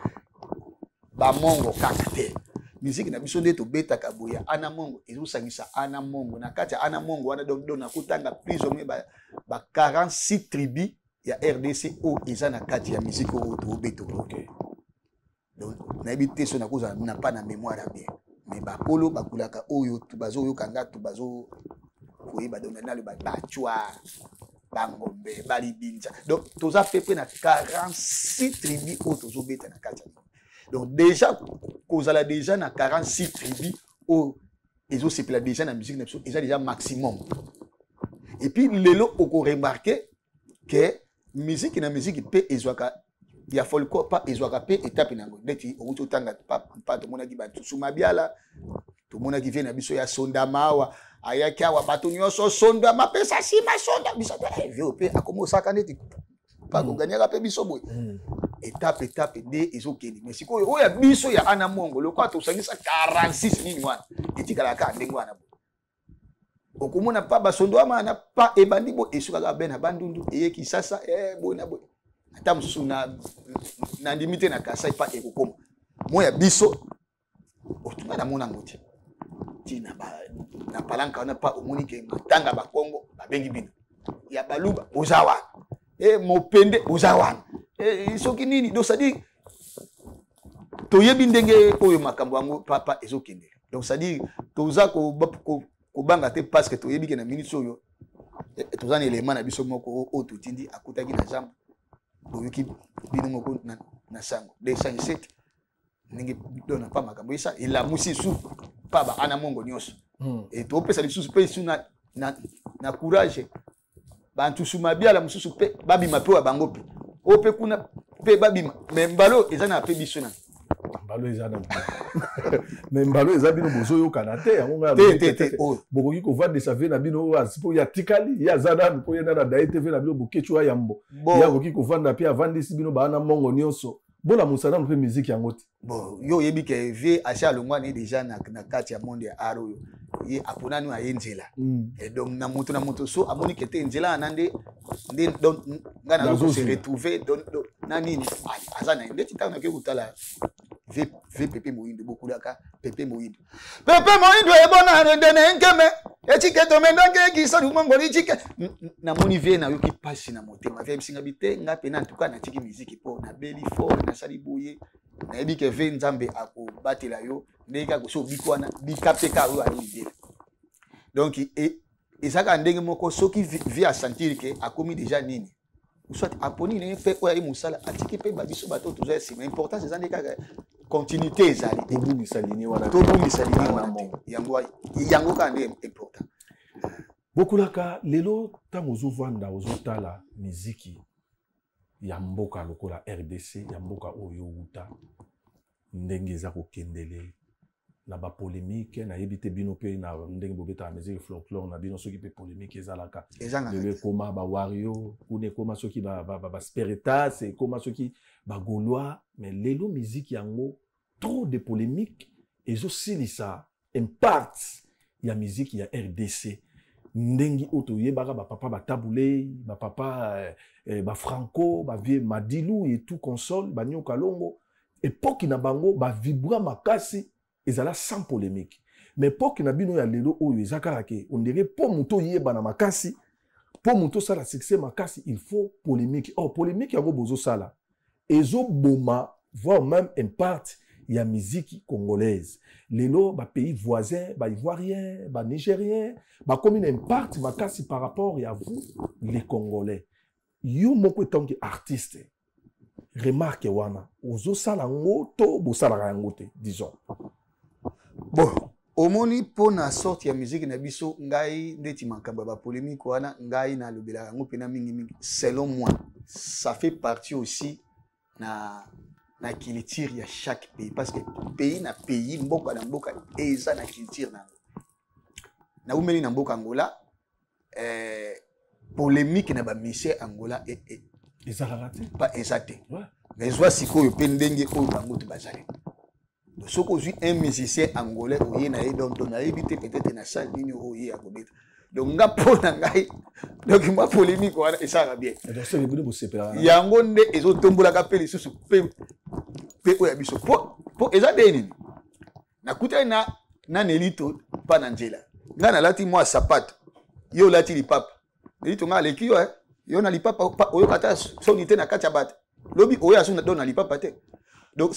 bamongo kaka te. Musique na biso nde tobetaka boye, Ana Mongo ezosangisa Ana Mongo. Na kati ya Ana Mongo wana, donc nakotanga plus ou moins ba 46 tribus ya RDC oyo eza na kati ya musique oyo tobeta. Donc nayebi te so nakozala na pa na mémoire ya bien, mais bakolo bakulaka oyo bazoyoka nga to bazo koyeba. Donc naloba bacwa, bangombe, balibinza. Donc toza pe na 46 tribus oyo tozobeta na kati ya. Donc déjà kozala déjà na 46 tribus oyo ezosepela déjà na musique na biso, eza déjà maximum. Et puis lelo okoremarke ke musique na musique mpe ezwaka ya folklore pa ezwaka mpe etape na yango. Neti outi otanga pa, tomonaki basusu Mabiala, tomonaki vie na biso ya Sondama awa, ayaki awa, bato nyonso Sondama pesa nsima, sonda biso te. Vie mpe akomi osaka neti pakoganiaka mpe biso boye. Étape étape nde ezokende. Mais sikoyo oyo ya biso ya Ana Mongo, lokola tosangisa 46 nini wana, etikalaka kaka ndenge wana. Okomona pa basondo ama na pa ebandi bo esukaka be na Bandundu, eye Kisasa, boye na boye, ata mosusu nandimi te na Kasai pa ekokoma. Mo ya biso otunga namona yango te ntina na palanka wana. Pa omoni ke matanga Bakongo babengi bino, ya Baluba boza wana, mopende boza wana, soki nini. Donc c'est-à-dire toyebi ndenge oyo makambo yango papa ezokende. Donc c'est-à-dire toza kobanga te, parce que toyebi ke na minute oyo toza na elema na biso moko oyo totindi akutaki na zamba. Boyoki bino moko na sango 207 ndenge dona pa makambo esa elamusi su pa ba Ana Mongo nyonso. E topesa lisusu mpe su na courage bantusu mabiala mosusu mpe babima mpe wa bango mpe oyo mpe kuna mpe babima. Mais mbalo eza na mpe biso na Mbalo eza na, mais mbalo eza bino bozoyokana te. Yango ngai te te te oyo bokoki kovandisa vieux na bino oyo mpo ye atikali, ye aza nanu mpo ye nanu adaye te. Vieux na bino Bokecu ya yambo, ye akoki kovanda mpe avandisi bino baana mbongo nyonso, bolamusa nanu mpe miziki yango te. Bon, yo oyebi ke vieux asi alongwani déjà na kati ya monde ya art oyo. Ye aponani aye nzela. Et donc na moto so amoni ke te nzela wana nde donc ngai nazo se retrouver donc na nini aza na ye. Ndeti ntango nake kotala vieux Pepe Moyindo, bokulaka Pepe Moyindo, Pepe Moyindo ebona ndene nkeme ecike tomendake ekisa lumongoli cike. Namoni vieux, nayoki mpasi na motema. Vieux ayebisinga bi te, nga pena en tout cas natiki miziki mpo nabeli fort, nasali boye. Nayebi ke vieux, Nzambe akobatela yo ndenge kaka so obiki wana, bika mpe kaka oyo aye libela. Donc eza kaka ndenge moko. Soki vieux asentir ke akomi déjà nini, soit aponi ndenge mpe oyo aye mosala, atiki mpe babiso bato toza ya nsima. Importance eza nde kaka continuité ezali. Tobungisa linie wana. Tobungisa linie wana te. Yango yango kaka nde important. Bokulaka lelo, ntango ozovanda ozotala miziki ya mboka lokola RDC, ya mboka oyo outa, ndenge eza kokendele na bapolémique, nayebi te bino mpe na ndenge bobetaka musique folklore na bino, soki mpe polémique ezalaka. Lelo ekóma bawario kuna, ekóma soki baspiritas, ekóma soki bagaulois. Mais lelo musique yango, trop de polémique ezosilisa impact ya musique ya RDC. Ndenge oyo toyebaka bapapa baTabu Ley, bapapa bafranco, bavieux Madilu et tout consort, banyoka longo, époque na bango bavibra makasi, ezala sans polémique. Mais époque na bino ya lelo oyo eza kaka ke ondire mpo moto oyebana makasi, mpo moto osala succès makasi, il faut polémique. Or polémique yango bozosala ezoboma voire même impact ya musique congolaise. Lelo bapays voisin, baivoirien, banigérien, bakomi na impact makasi par rapport ya vous les Congolais. Yo moko etanke artiste, remarque wana ozosala yango to bosalaka yango te, disons? Bon, omoni, mpo na sorte ya musique na biso, ngai ndeti makambo ya bapolémique wana, ngai nalobelaka yango mpena mingimingi. Selon moi, ça fait partie aussi na culture ya chaque pays, parce que pays na pays, mboka na mboka eza na culture na yango. Naumeli na mboka Angola, polémique na bamusicien Angola ezalaka te. Pa eza te. Mais zwa sikoyo mpe ndenge oyo bango to bazali. Soki ozwi un musicien angolais, oye na ye, donc nayebi te peut-être na salle nini oyo ye akobeta. Donc nga, mpo na ngai, donc mwa polémique wana esalaka bien. Yango nde ezotombolaka mpe lisusu mpe oyo ya biso, po eza nde nini. Nakutani na Nelito mpa na nzela. Ngai nalati mwa sapato, ye olati lipapa. Nelito, ngai aleki yo, yo na lipapa, oyoka ata soni te na kati ya bato? Lobi oyo azo do na lipapa te. Donc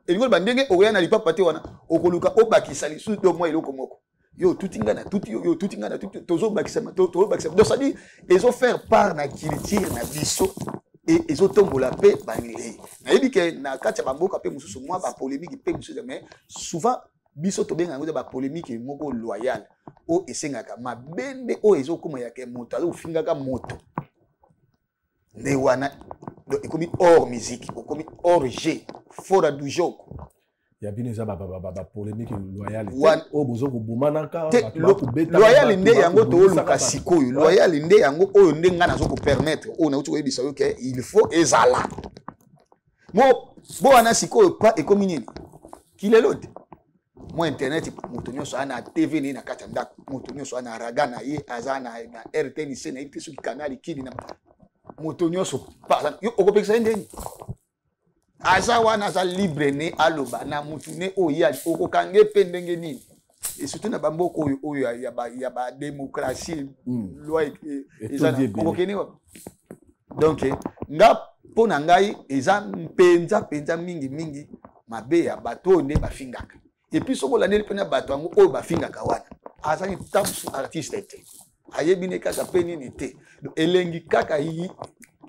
elingi oloba ndenge okoya na lipapa te wana, okoluka obakisa lisusu do mwa eloko moko. Yo otuti ngai na tuti yo, yo otuti ngai na tuti, tozobakisama, tozobakisama. Donc c'est-à-dire ezofaire part na culture na biso e ezotombola mpe bangele. Nayebi ke na kati ya bamboka mpe mosusu mwa bapolémique mpe mosusu, mais souvent biso tobenga yango eza bapolémique moko loyale oyo esengaka mabe nde oyo ezokóma yake moto azofingaka moto nde wana. Donc ekomi hors musique, okomi hors jeu, fora du jogo. Ya bino eza bapolémique loyale oyo bozo kobumanaka? Loyale nde yango tooluka sikoyo. Loyale nde yango oyo nde ngai nazo kopermettre, oyo nauti koyebisa yo ke il faut ezala. Mo bo wana sikoyo pa ekomi nini? Kilelo te. Mwa internet, moto nyonso aza na TV na ye na kati ya ndako, moto nyonso aza na raga na ye, aza na RTNC, nayebi te soki canal kini na moto nyonso yo okopekisa ye ndeni aza wana, aza libre ne aloba na mutu ne oyo ye okokange mpe ndenge nini, et surtout na bamboka oyo oyo ya badémocratie, loi eza, okokende wapi? Donc nga, mpo na ngai, eza mpenza mpenza mingi mingi mabe ya bato oyo nde bafingaka. Et puis soki olandeli mpena bato yango oyo bafingaka wana, azali ta mosusu artiste te, ayebi ne kaka mpe nini te, elengi kaka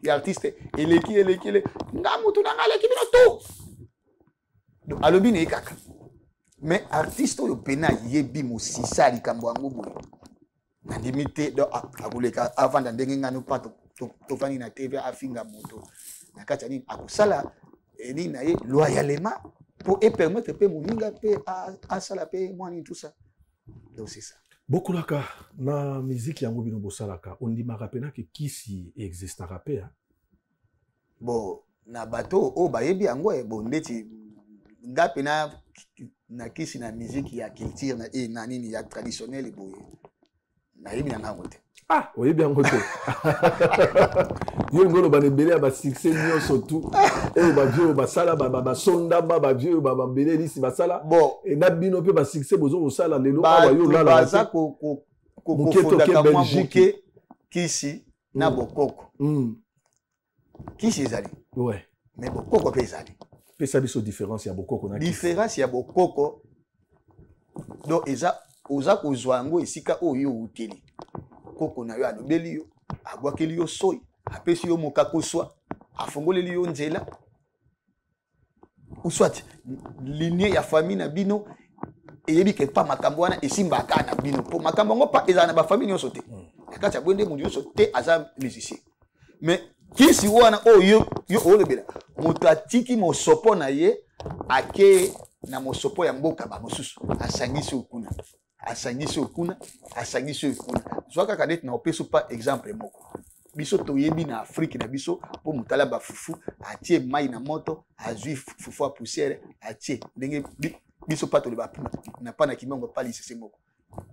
ya artiste eleki eleki ele nga mutu na nga aleki bino tu. Donc alobi na ye kaka, mais artiste oyo pena ayebi mosisa ya likambo yango boye, nandimi te. Donc akoleka avanda ndenge ngani mpa tovandi na TV, afinga moto na kati ya nini, akosala nini na ye loyalement mpo epermettre mpe moninga mpe asala mpe mwa nini, tout ça. Donc c'est ça. Bokulaka na miziki yango, bino bosalaka, ondimaka mpena ke kisi existaka mpe? Bon, na bato oyo bayebi yango, bon, ndeti nga mpena na kisi na musique ya culture na nini ya traditionnel boye, nayebi na ngango te. Ah, oyebi yango te? Yo olingi oloba na ebele ya basuccès nyonso tu oyo bavieux oyo basala, basondamba, bavieux oyo babele elisi basala. Bon, na bino mpe basuccès bozo kosala lelo awa, yo olala baza kokofundaka mwa moke kisi na bokoko. Kisi ezali, mais bokoko mpe ezali. Pesa biso différence ya bokoko na Différence ya bokoko, donc eza oza kozwa yango esika oyo yo outeli. Koko na yo alobeli yo, abwakeli yo soi, apesi yo mokakoswa, afongoleli yo nzela, ou soit lignée ya famille na bino eyebi ke pa makambo wana esimbaka na bino, mpo makambo yango pa ezala na bafamille nyonso te. Na kati ya boye nde moto nyonso te aza musicien. Mais kisi wana oyo yo olobela, moto atiki mosopo na ye, ake na mosopo ya mboka bamosusu, asangisi oyo kuna, asangisi oyo kuna, asangisi oyo kuna. Zwa kaka neti na opesi pa exemple moko, biso toyebi na Afrike na biso, mpo moto alamba fufu, atie mai na moto, azwi fufu ya poussière, atie ndenge biso pa toloba na pa na kimongo pa lisese moko,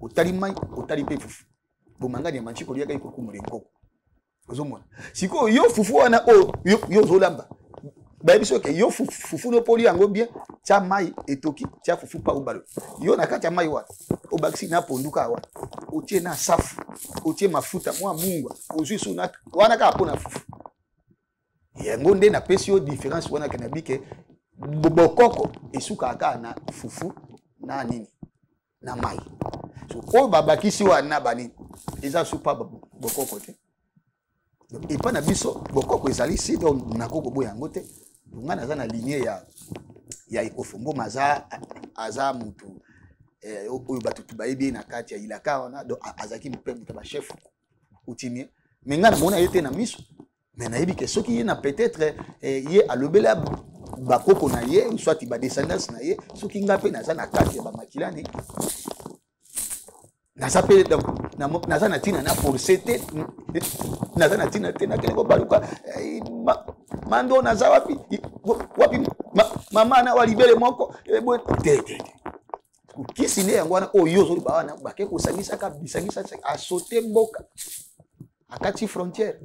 otali mai, otali mpe fufu, bomangani ya manchi koliaka ikokumula enkoko. Ozomona sikoyo yo fufu wana oyo yo ozolamba, bayebi soki yo fufu no poli yango bien, tia mai etoki, tia fufu pa obalo yo na kati ya mai wana, obakisi na pondu kaka wana, otie na safu, otie mafuta mwa mungwa, ozwi su wana kaka mpo na fufu yango. Nde napesi yo différence wana ke nabi ke bokoko esukaka kaka na fufu na nini na mai. So oyo babakisi wana banini, eza supa bokoko te. Epai na biso bokoko ezali si, donc nakoki koboya yango te. Ngai naza na lignée ya Ekofo-Mboma, aza mutu oyo bato tu bayebi ye na kati ya ilaka wana. Donc azalaki mpe moto ya bachef coutumier, mais ngai namona ye te na miso, mais nayebi ke soki ye na peut-être ye alobela bakoko na ye, soit badescendance na ye, soki ngai mpe naza na kati ya bamakilani, naza mpe naza na ntina na force te, naza na ntina te nakende kobaluka mando naza wapi wapi, mama na wa libele moko te te te. Kisi nde yango wana oyo ozoloba wana, bake kosangisaka bisangisa, asote mboka, akati frontière.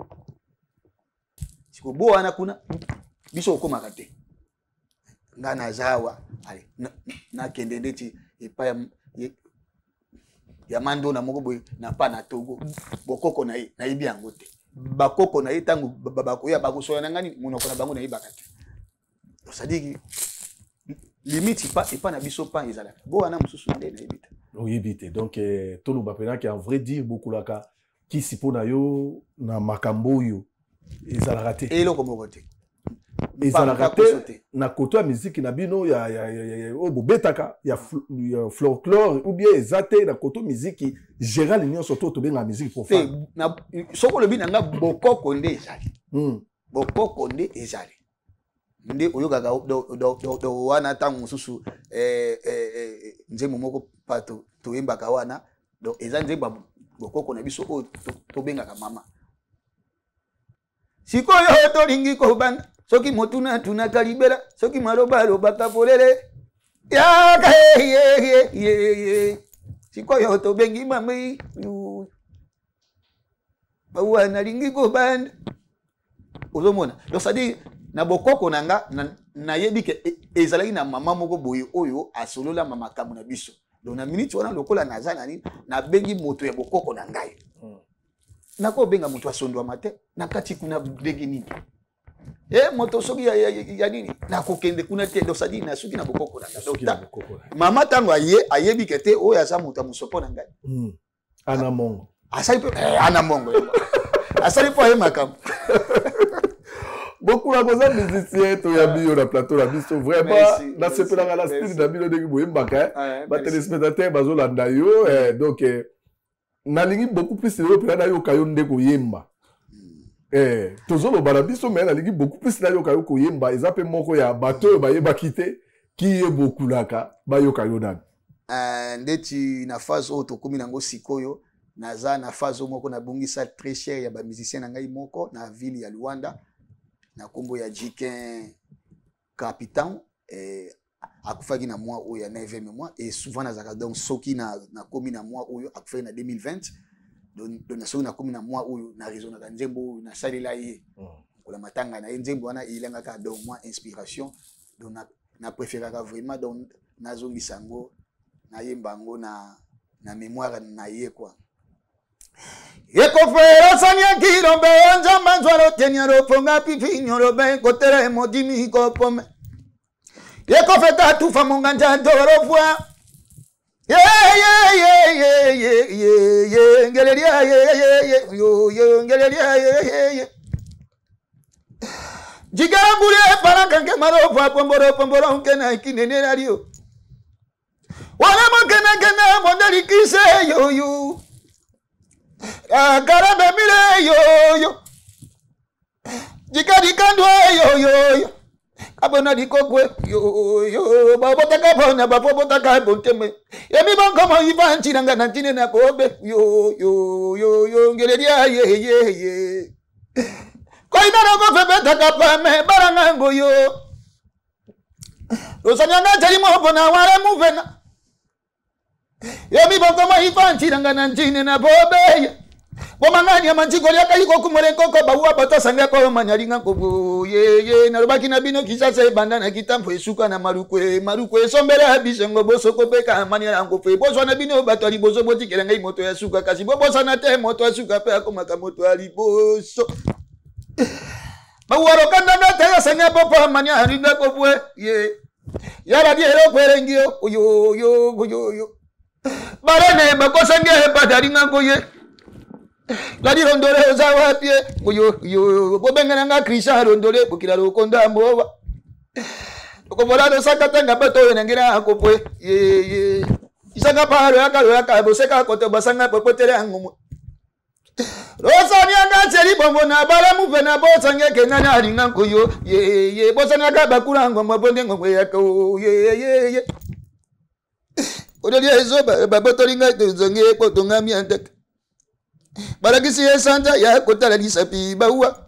Sikoyo bo wana kuna biso okomaka te. Nga naza awa, ale nakende ndeti epai ya mandona moko boye na pa na Togo, bokoko na ye nayebi yango te. Bakoko na ye, ntango bakoya, bakosola na ngani monoko na bango nayebaka te. C'est-à-dire limite epa na biso pa ezalaka bo wana mosusu nde nayebi te. Oyebi te. Donc toloba mpenaki, en vrai dire, bokulaka kisi mpo na yo na makambo oyo ezalaka te? Eloko moko te. Ezalaka te na koto ya miziki na bino oyo bobetaka ya folklore, ou bien eza te na koto miziki général nyonso to tobengaka miziki profane? Soki olobi na nga, bokoko nde ezali. Bokoko nde ezali, nde oyokaka wana ntango mosusu nzembo moko pa toyembaka wana. Donc eza nzembo ya bokoko na biso oyo tobengaka mama. Sikoyo tolingi kobanda. Soki motuna atunaka libela, soki maloba alobaka polele. Yaka ye ye ye ye. Sikoyo tobengi mami. Bawa nalingi kobanda. Ozomona. Donc c'est-à-dire na bokoko na nga nayebi ke ezalaki na mama moko boye oyo asolola ma makambo na biso. Donc na minute wana lokola naza na nini, nabengi moto ya bokoko na ngai. Nakobenga moto asondwama te na kati kuna ndenge nini? Moto soki ya nini nakokende kuna te. Donc c'est-à-dire nasuki na bokoko na ngai. Donc mama ntango aye ayebi ke te oyo aza moto ya mosopo na ngai. Ana mongo. Asali mpe ana mongo. Asali mpo aye makambo. Bokula koza musicien toyambi yo na plateau na biso. Vraiment nasepelaka na style na bino ndenge boyembaka, batéléspectateur bazolanda yo. Donc nalingi beaucoup plus lelo mpenza nayoka yo nde koyemba. Tozoloba na biso, mais nalingi beaucoup plus nayoka yo koyemba. Eza mpe moko ya bato oyo bayebaki te ki ye Bokulaka, bayoka yo nani. Ndeti na phase oyo tokómi nango sikoyo, naza na phase oyo moko nabongisa très cher ya bamusicien na ngai moko na ville ya Luanda na nkombo ya Jikin Capitan. Akufaki na mois oyo ya 9e mois et souvent nazalaka, donc soki nakomi na mois oyo, akufaki na 2020, donc soki nakomi na mois oyo naresonaka nzembo oyo nasalela ye kola matanga na ye. Nzembo wana elangaka donc mwa inspiration, donc na préféraka vraiment, donc nazongisa yango, nayemba yango na mémoire na ye quoi. Ekofera sanyaki rombe nzamba nzwalo tenya roponga pifinyo robe kotere modimi kopome ekofeta tufa monganja ndorofwa ye ye ye ye ye ye ye ngelelia ye ye ye yo yo ngelelia ye ye ye jigambule palankanke marofwa pomboro pomboro nkena kinenelalio wana mokenakena mondelikise yoyo akarabe mile yoyo jikadikandwe yoyoyo kabona likokwe yoyo babotaka bona bapobotaka bonteme emi bankomo ivanjilanga na ntine na kobe yoyoyoyo ngelelia yeyeye koinana kofebetaka pame balanga ngoyo losanyanga tali mopona wala muvena yemi bankomo ivanjilanga na ntine na bobeya bomangani manjiko lyaka iko kumole nkoko bauwa bato asanga komanyalinga nkobo yeye nalobaki na bino Kinshasa ebanda na kitambo esuka na Malukwe. Malukwe esombela bisengo bosoko mpe maniala nkofu ebozwa na bino bato ya liboso botikela ngai moto ya suka, kasi bobosana te moto ya suka mpe akomaka moto ya liboso. Bauwa lokandanga te asanga popo mania alinga kobwe ye yala di eloko elengi yo oyoyo oyoyo barene bakosange batalinga nkoye ladi rondole oza wapi oyo yo bobengana nga Christian Rondole bokila lokonda mbowa okovola losakatanga bato oyo nangela akopwe ye ye isanga palo yaka loyaka boseka koto basanga popotele yango losanianga tseli bongo na balamu mpe na bosangeke nani alinga nkoyo ye ye bosangaka bakula ngombo bonde ngombo yako ye ye ye odolia ezoba babotoli ngai tozongi ekotongami anteke balakisi ye sanza ya kotala lisapi bauwa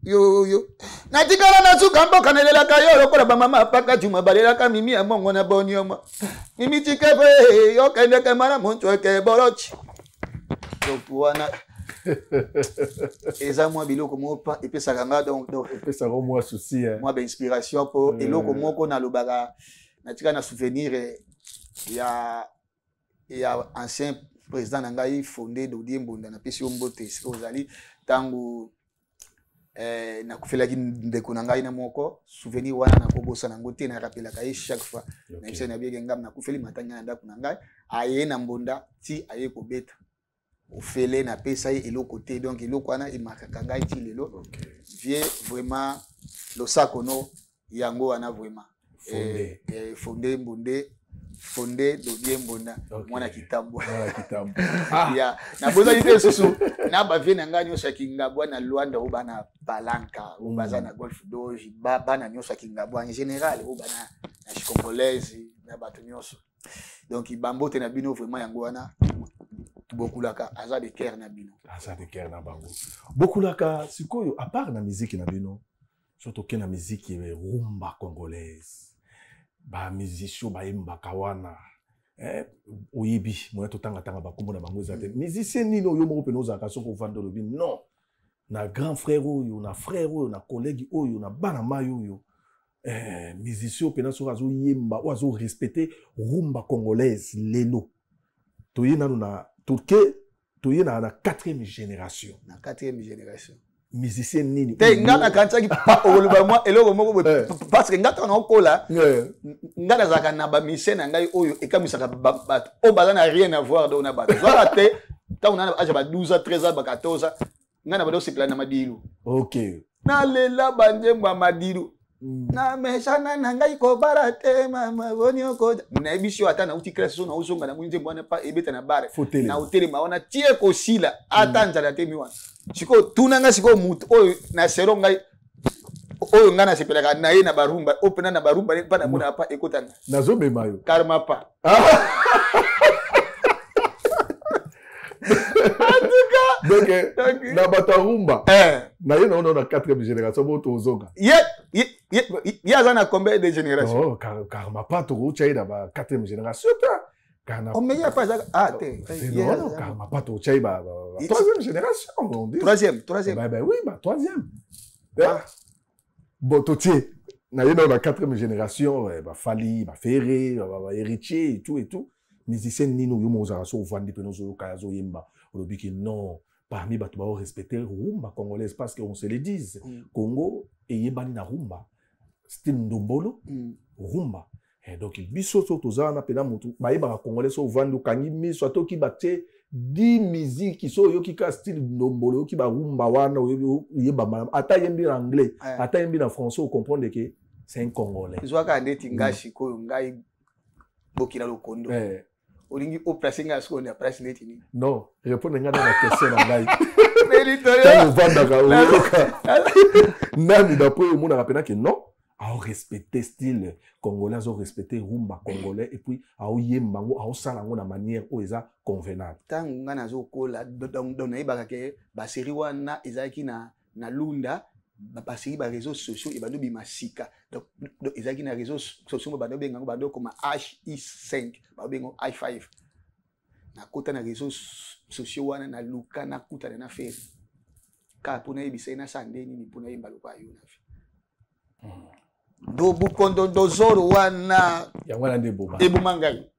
yoyo natikala na suka mboka nalelaka yo lokola bamama paka juma balelaka mimi ya mongo na bonioma mimi tikepe yokendeke mara muntu eke borochi. Donc wana eza mwa biloko moko epesaka nga donc epesaka mwa souci. Mwa bainspiration mpo eloko moko nalobaka natika na souvenir ya ancien président na ngai Fondé Dodie Mbonda. Napesi yo mbote esika ozali. Ntango nakufelaki ndeko na ngai na moko, souvenir wana nakobosana yango te. Narapelaka ye chaque fois. Nayebisaki na bieke ngam nakufeli matanga na ndako na ngai, aye na Mbonda ti aye kobeta ofele, napesa ye eloko te. Donc eloko wana emakaka ngai ti lelo. Vie vraiment losako no yango wana vraiment. Fondé. Fondé Mbonde, Fondé Dodie Mbonda. Mwana Kitambo. Mwana Kitambo. Ya nabozali te lisusu na bavie na ngai nyonso ya Kingabwa na Lwanda oyo bana Palanka oyo baza na Golf Doge, bana nyonso ya Kingabwa en général oyo bana na Congolaise na bato nyonso. Donc bambote na bino vraiment yango wana. Bokulaka aza de cœur na bino. Aza de cœur na bango. Bokulaka sikoyo, à part na musique na bino. So toke na miziki rumba congolaise, bamusicien bayembaka wana, oyebi moya totangatanga bakombo na bango eza te. Musicien nini oyo moko mpena ozalaka soki ovanda olobi non, na grand frère oyo, na frère oyo, na collègue oyo, na bana mai oyo, musicien oyo mpena soki azoyemba, oyo azorespecte rumba congolaise? Lelo toye nanu na toke, toye na quatrième génération. Na quatrième génération. Musicien nini? Te, nga nakanisaki okoloba mwa eloko moko boye, parce que nga ntango naokola, nga nazalaka na bamusicien na ngai oyo ekamisaka bato oyo baza na rien à voir. Donc na bato zwaka te, ntango na age ba 12 ans, 13 ans, ba 14 ans, nga na bado osepela na Madilu. Nalela banzembo ya Madilu. Na mesana na ngai kobala te, mama boni okoja. Nayebi si yo, ata nauti classe, so naozonga na nzembo wana pa ebeta na bar, na otelema wana tie kosila, ata nzala temi wana. Sikoyo tuna nga sikoyo motu oyo na sero ngai, oyo ngai nasepelaka na ye na barumba, oyo mpena na barumba mpa namona pa ekotanga. Nazomema yo. Karma pa. Donc na bato ya rumba na ye naona na quatrième génération bo tozonga. Ye aza na combien de génération? Oh, Karma pa, tokotya ye na ba quatrième génération te. Oh, mais ye pa aza, ah te. Non, Karma pa, tokotya ye ba troisième génération, on dit. Troisième, troisième. Ben oui, ba troisième. Ah. Bon, totie na ye na quatrième génération, baFally, baFerre, bahéritier et tout et tout. Musicien nini oyo mo ozalaka so ovandi mpena ozoyoka azoyemba, olobiki non, parmi bato baorespecte rumba congolaise? Parce que on se le dise, Congo eyebani na rumba, style ndombolo, rumba. Donc biso so toza wana mpena motu bayebaka congolais, so ovandi okangi miso, atoki batie di miziki, so oyoki ka style ndombolo, oyoki barumba wana, oyeba malamu, ata yembi na anglais, ata yembi na français, ocomprendre que c'est un Congolais. Zwaka ndeti ngai sikoyo, ngai Bokila Lokondo, olingi oplace ngai sikoyo na place neti nini? Non, répondre ngai na question na ngai. Ntango ovandaka oyoka nani, d'après omonaka mpena ke non, aorespecte style congolais, azorespecte rumba congolais, et puis aoyemba yango, aosala yango na manière oyo eza convenable? Ntango ngai nazokola, donc nayebaka ke basérie wana ezalaki na Lunda, basérie, baréseaux sociaux ebandi obima sika. Donc ezalaki na réseaux sociaux, bando obenga yango, bando okoma hi5, babenga yango i5. Nakota na réseaux sociaux wana, naluka nakutana na Ferre kaka mpo nayebisa ye nasala nde nini mpo nayemba lokola yo na vie ndo bukondo ndozoro wana. Yango wana nde eboma. Eboma ngai.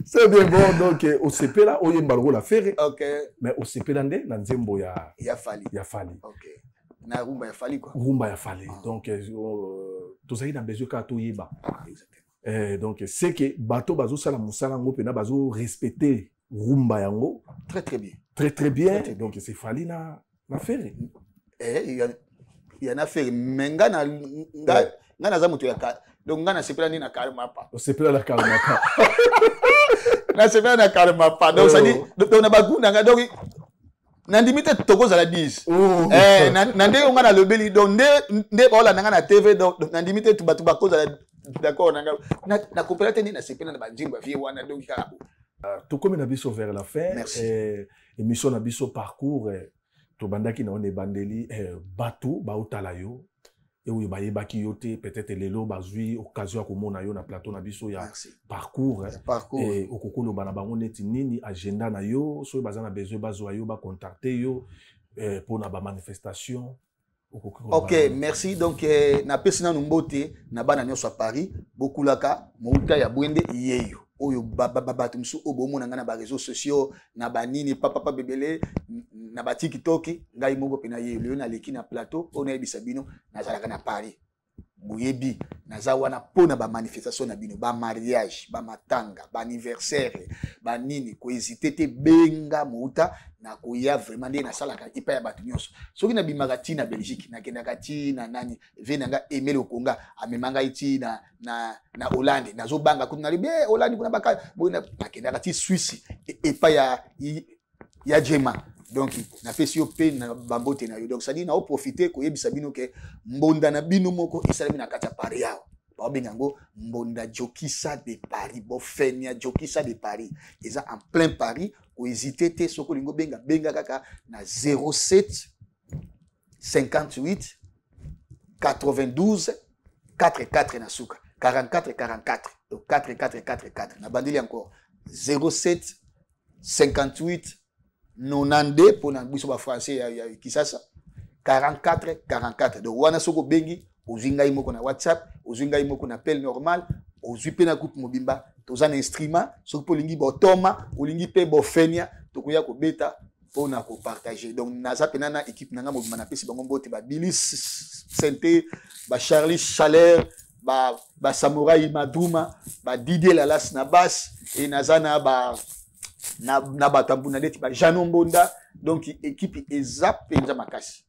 C'est bien bon. Donc osepela oyemba lokola Ferre, mais osepela nde na nzembo ya Ya Fally. Ya Fally. Ok, na rumba ya Fally quoi. Rumba ya Fally. Donc tozali na besoin kaka toyeba. Donc c'est que bato bazosala mosala yango mpena bazorespecte rumba yango. Très très bien. Très très bien. Très, très. Donc c'est Fally na Ferre. Ya na Ferre, mais nga na nga, nga naza moto ya ka, donc nga nasepela nde na Karma pa. Osepela na Karma pa. Nasepela na Karma pa. Donc c'est-à-dire, donc na bagoût na nga, donc nandimi te tokozala 10 na ndenge nga nalobeli. Donc nde baolanda nga na TV, donc nandimi te bato bakozala d'accord na nga. Nakopela te nde nasepela na banzembo ya vie wana, donc kaka. Tokomi na biso vers la fin. Merci. Émission na biso parcours, tobandaki na wana ebandeli. Bato baotala yo e oyo bayebaki yo te, peut-être lelo bazwi occasion ya komona yo na plateau na biso ya Merci. parcours. Ya parcours. Okoki koloba na bango neti nini, agenda na yo, soki baza na besoin bazwa yo, bacontacte yo mpona bamanifestation, okoki koloba Ok. na- Merci. Donc napesi nanu mbote na bana nyonso ya Paris. Bokulaka mouta ya bwende yeyo oyo bato mosusu oyo bomona ngai na baréseaux sociaux na banini papapa bebele na batikitoki, ngai moko mpe na ye lelo naleki na plateau oyo nayebisa bino nazalaka na Paris. Boyebi naza wana mpo na bamanifestation na bino, bamariage, bamatanga, baanniversaire, banini. Kohésite te, benga mouta na koya. Vraiment nde nasalaka epai ya bato nyonso. Soki nabimaka ti na Belgique, nakendaka ti na nani, ve na nga Emile Okonga amema ngai ti na Hollande. Nazobanga kutu, nalobi: "Eh, Hollande kuna baka boye." Nakendaka ti Suisse, epai ya Jema. Donc napesi yo mpe na bambote na yo. Donc c'est-à-dire naoprofite koyebisa bino ke mbonda na bino moko esalemi na kati ya Paris awa, baobenga yango mbonda Jokisa de Paris, bofenia Jokisa de Paris, eza en plein Paris. Kohésite te, soki olingi obenga, benga kaka na 07 58 92 44 na suka 44 44, donc 4 4 4 4. Nabandeli encore: 07 58 92, mpona biso bafrançais ya Kisasa, 44 44. Donc wana soki obengi, ozwi ngai moko na WhatsApp, ozwi ngai moko na appel normal, ozwi mpe na groupe mobimba. Toza na instrument. Soki mpe olingi botoma, olingi mpe bofenia, tokoya kobeta mpona kopartage. Donc naza mpena na équipe na ngai mobimba. Napesi bango mbote: babili Sente, bacharlie Chaleur, basamurai Maduma, badidier Lalas na bas e naza na ba na bato ya mbunda neti bajano Mbonda. Donc équipe eza mpenza makasi.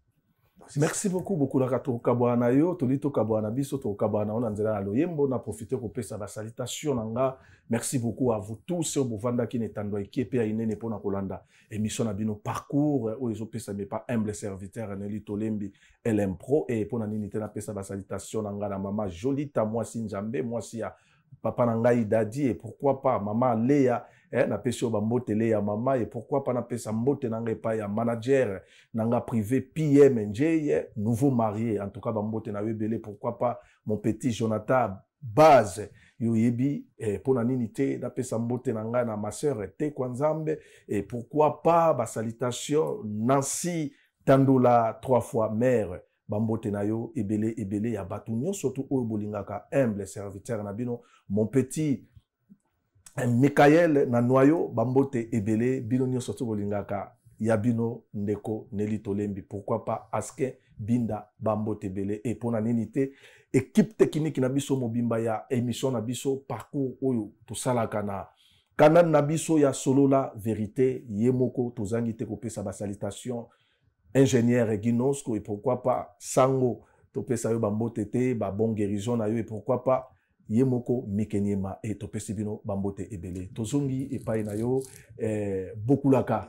Merci beaucoup. Bokulaka. Tokabwana na yo, toli tokabwana na biso, tokabwana na yo na nzela ya loyembo. Na profite kopesa basalutation na nga. Merci beaucoup à vous tous oyo bovandaki na etando ya ekie mpe ya inene mpona kolanda émission na bino Parcours, oyo ezopesami pa humble serviteur Neli Tolembi LM Pro. E mpona nini te napesa basalutation na nga na mama Jolita, mwasi Nzambe, mwasi ya papa na ngai Dadi, et pourquoi pas mama Leya. Napesi oyo bambote ya mama. Et pourquoi pas napesa mbote na ngai epai ya manager na nga privé PM Njeye, nouveau marié. En tout cas bambote na yo ebele. Pourquoi pas mon petit Jonathan Base, yo oyebi. Mpo na nini te napesa mbote na ngai na ma sœur Tekwa Nzambe. Et pourquoi pas basalutation Nancy Tandola, trois fois mère. Bambote na yo ebele ebele ya bato nyonso tu oyo bolingaka humble serviteur na bino, mon petit Mikael na noyo. Bambote ebele bino nyonso tu bolingaka ya bino ndeko Neli Tolembi. Pourquoi pas Aske Binda, bambote ebele. E mpona nini te équipe technique na biso mobimba ya émission na biso Parcours, oyo tosalaka na kanal na biso ya Solola Vérité. Ye moko tozangi te kopesa basalutation ingénieur Ginosco. Et pourquoi pas Sango, topesa yo bambote te, babon guérison na yo. Et pourquoi pas ye moko Mikeniema. E topesi bino bambote ebele. Tozongi epai na yo, Bokulaka,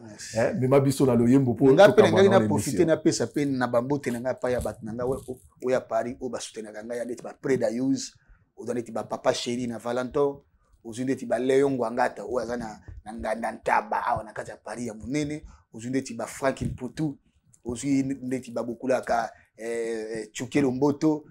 mema biso na loyembo. Mpo nga mpe na ngai na profite, napesa mpe na bambote na ngai epai ya bato na ngai oyo ya Paris, oyo basoutenaka ngai, ya neti bapreda use, oza neti bapapa chéri na Valentin, ozwi ndeti baleyo Ngwangata oyo aza na nganda ntaba awa na kati ya Paris ya monene, ozwi ndeti bafrank Mputu, ozwi ndeti babokulaka Chukelo Mboto,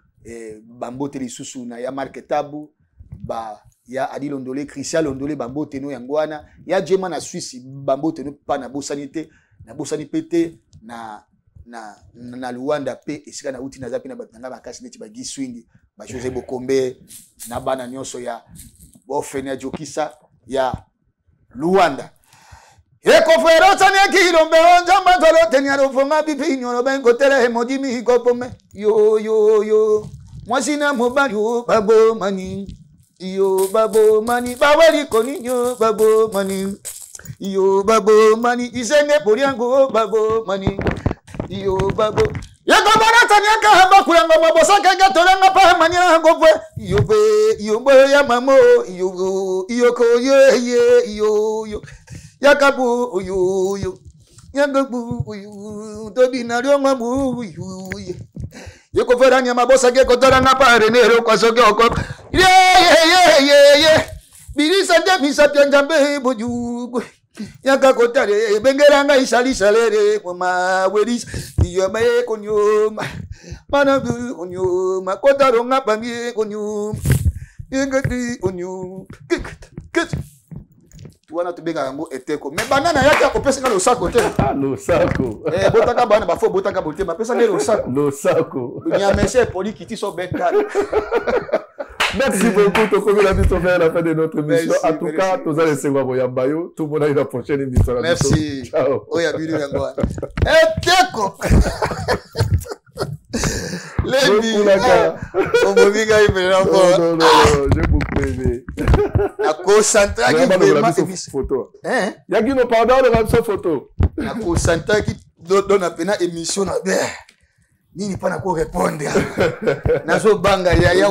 bambote lisusu na ya Marke Tabu, ba ya Adi Londole, Christian Londole, bambote no yango wana ya Jema na Swisse, bambote no mpa. Nabosani te, nabosani mpe te na Luanda mpe esika nauti, naza mpe na bato na ngai makasi neti bagi Swingi, bajosé Bokombe na bana nyonso ya bofene ya Jokisa ya Luanda. Ekoferosani ekilombe onzamba tolotenia lofonga bipinyolo benkotele emodimi kopome yo yo yo mwasi na mobali o babomani yo babomani baweli koninyo babomani yo babomani isenge poliango babomani yo babo yakoborataniaka bakulanga mabosakenge tolanga pa maniango pwe yobe yombo ya mamo yo iyoko ye ye yo yo yakabu oyo yakabu oyo tobina lyongwa bu oyo yekoferanya mabosake kotolanga pa renero kwasoke oko ye ye ye ye bilisa nde misapya Nzambe bojugwe yaka kotale ebengelanga isalisalere moma welisa iyoma ekonyoma mana onyoma kotalonga pangi ekonyoma ingeti onyu wana tobengaka yango eteko. Me bana na yaki akopesanga losako te. Losako. Botaka bana bafo, botaka bote, bapesanga losako. Losako. Nyamese epoli kiti so betala. Merci beaucoup. Tokomi na biso vers la fin de notre émission. En tout cas, toza esengo ya koyamba yo. Tomonani na prochaine émission na biso. Merci. Ciao. Oyo ya bino yango wana eteko Lembi, obomi ngai mpena. Non, non, non, j'ai beaucoup aimé. Nakocentraki vraiment photo. Yaki no, pardon, on biso photo. Nakocentraki do na pena émission na be nini mpo na korépondre, nazobanga yaya.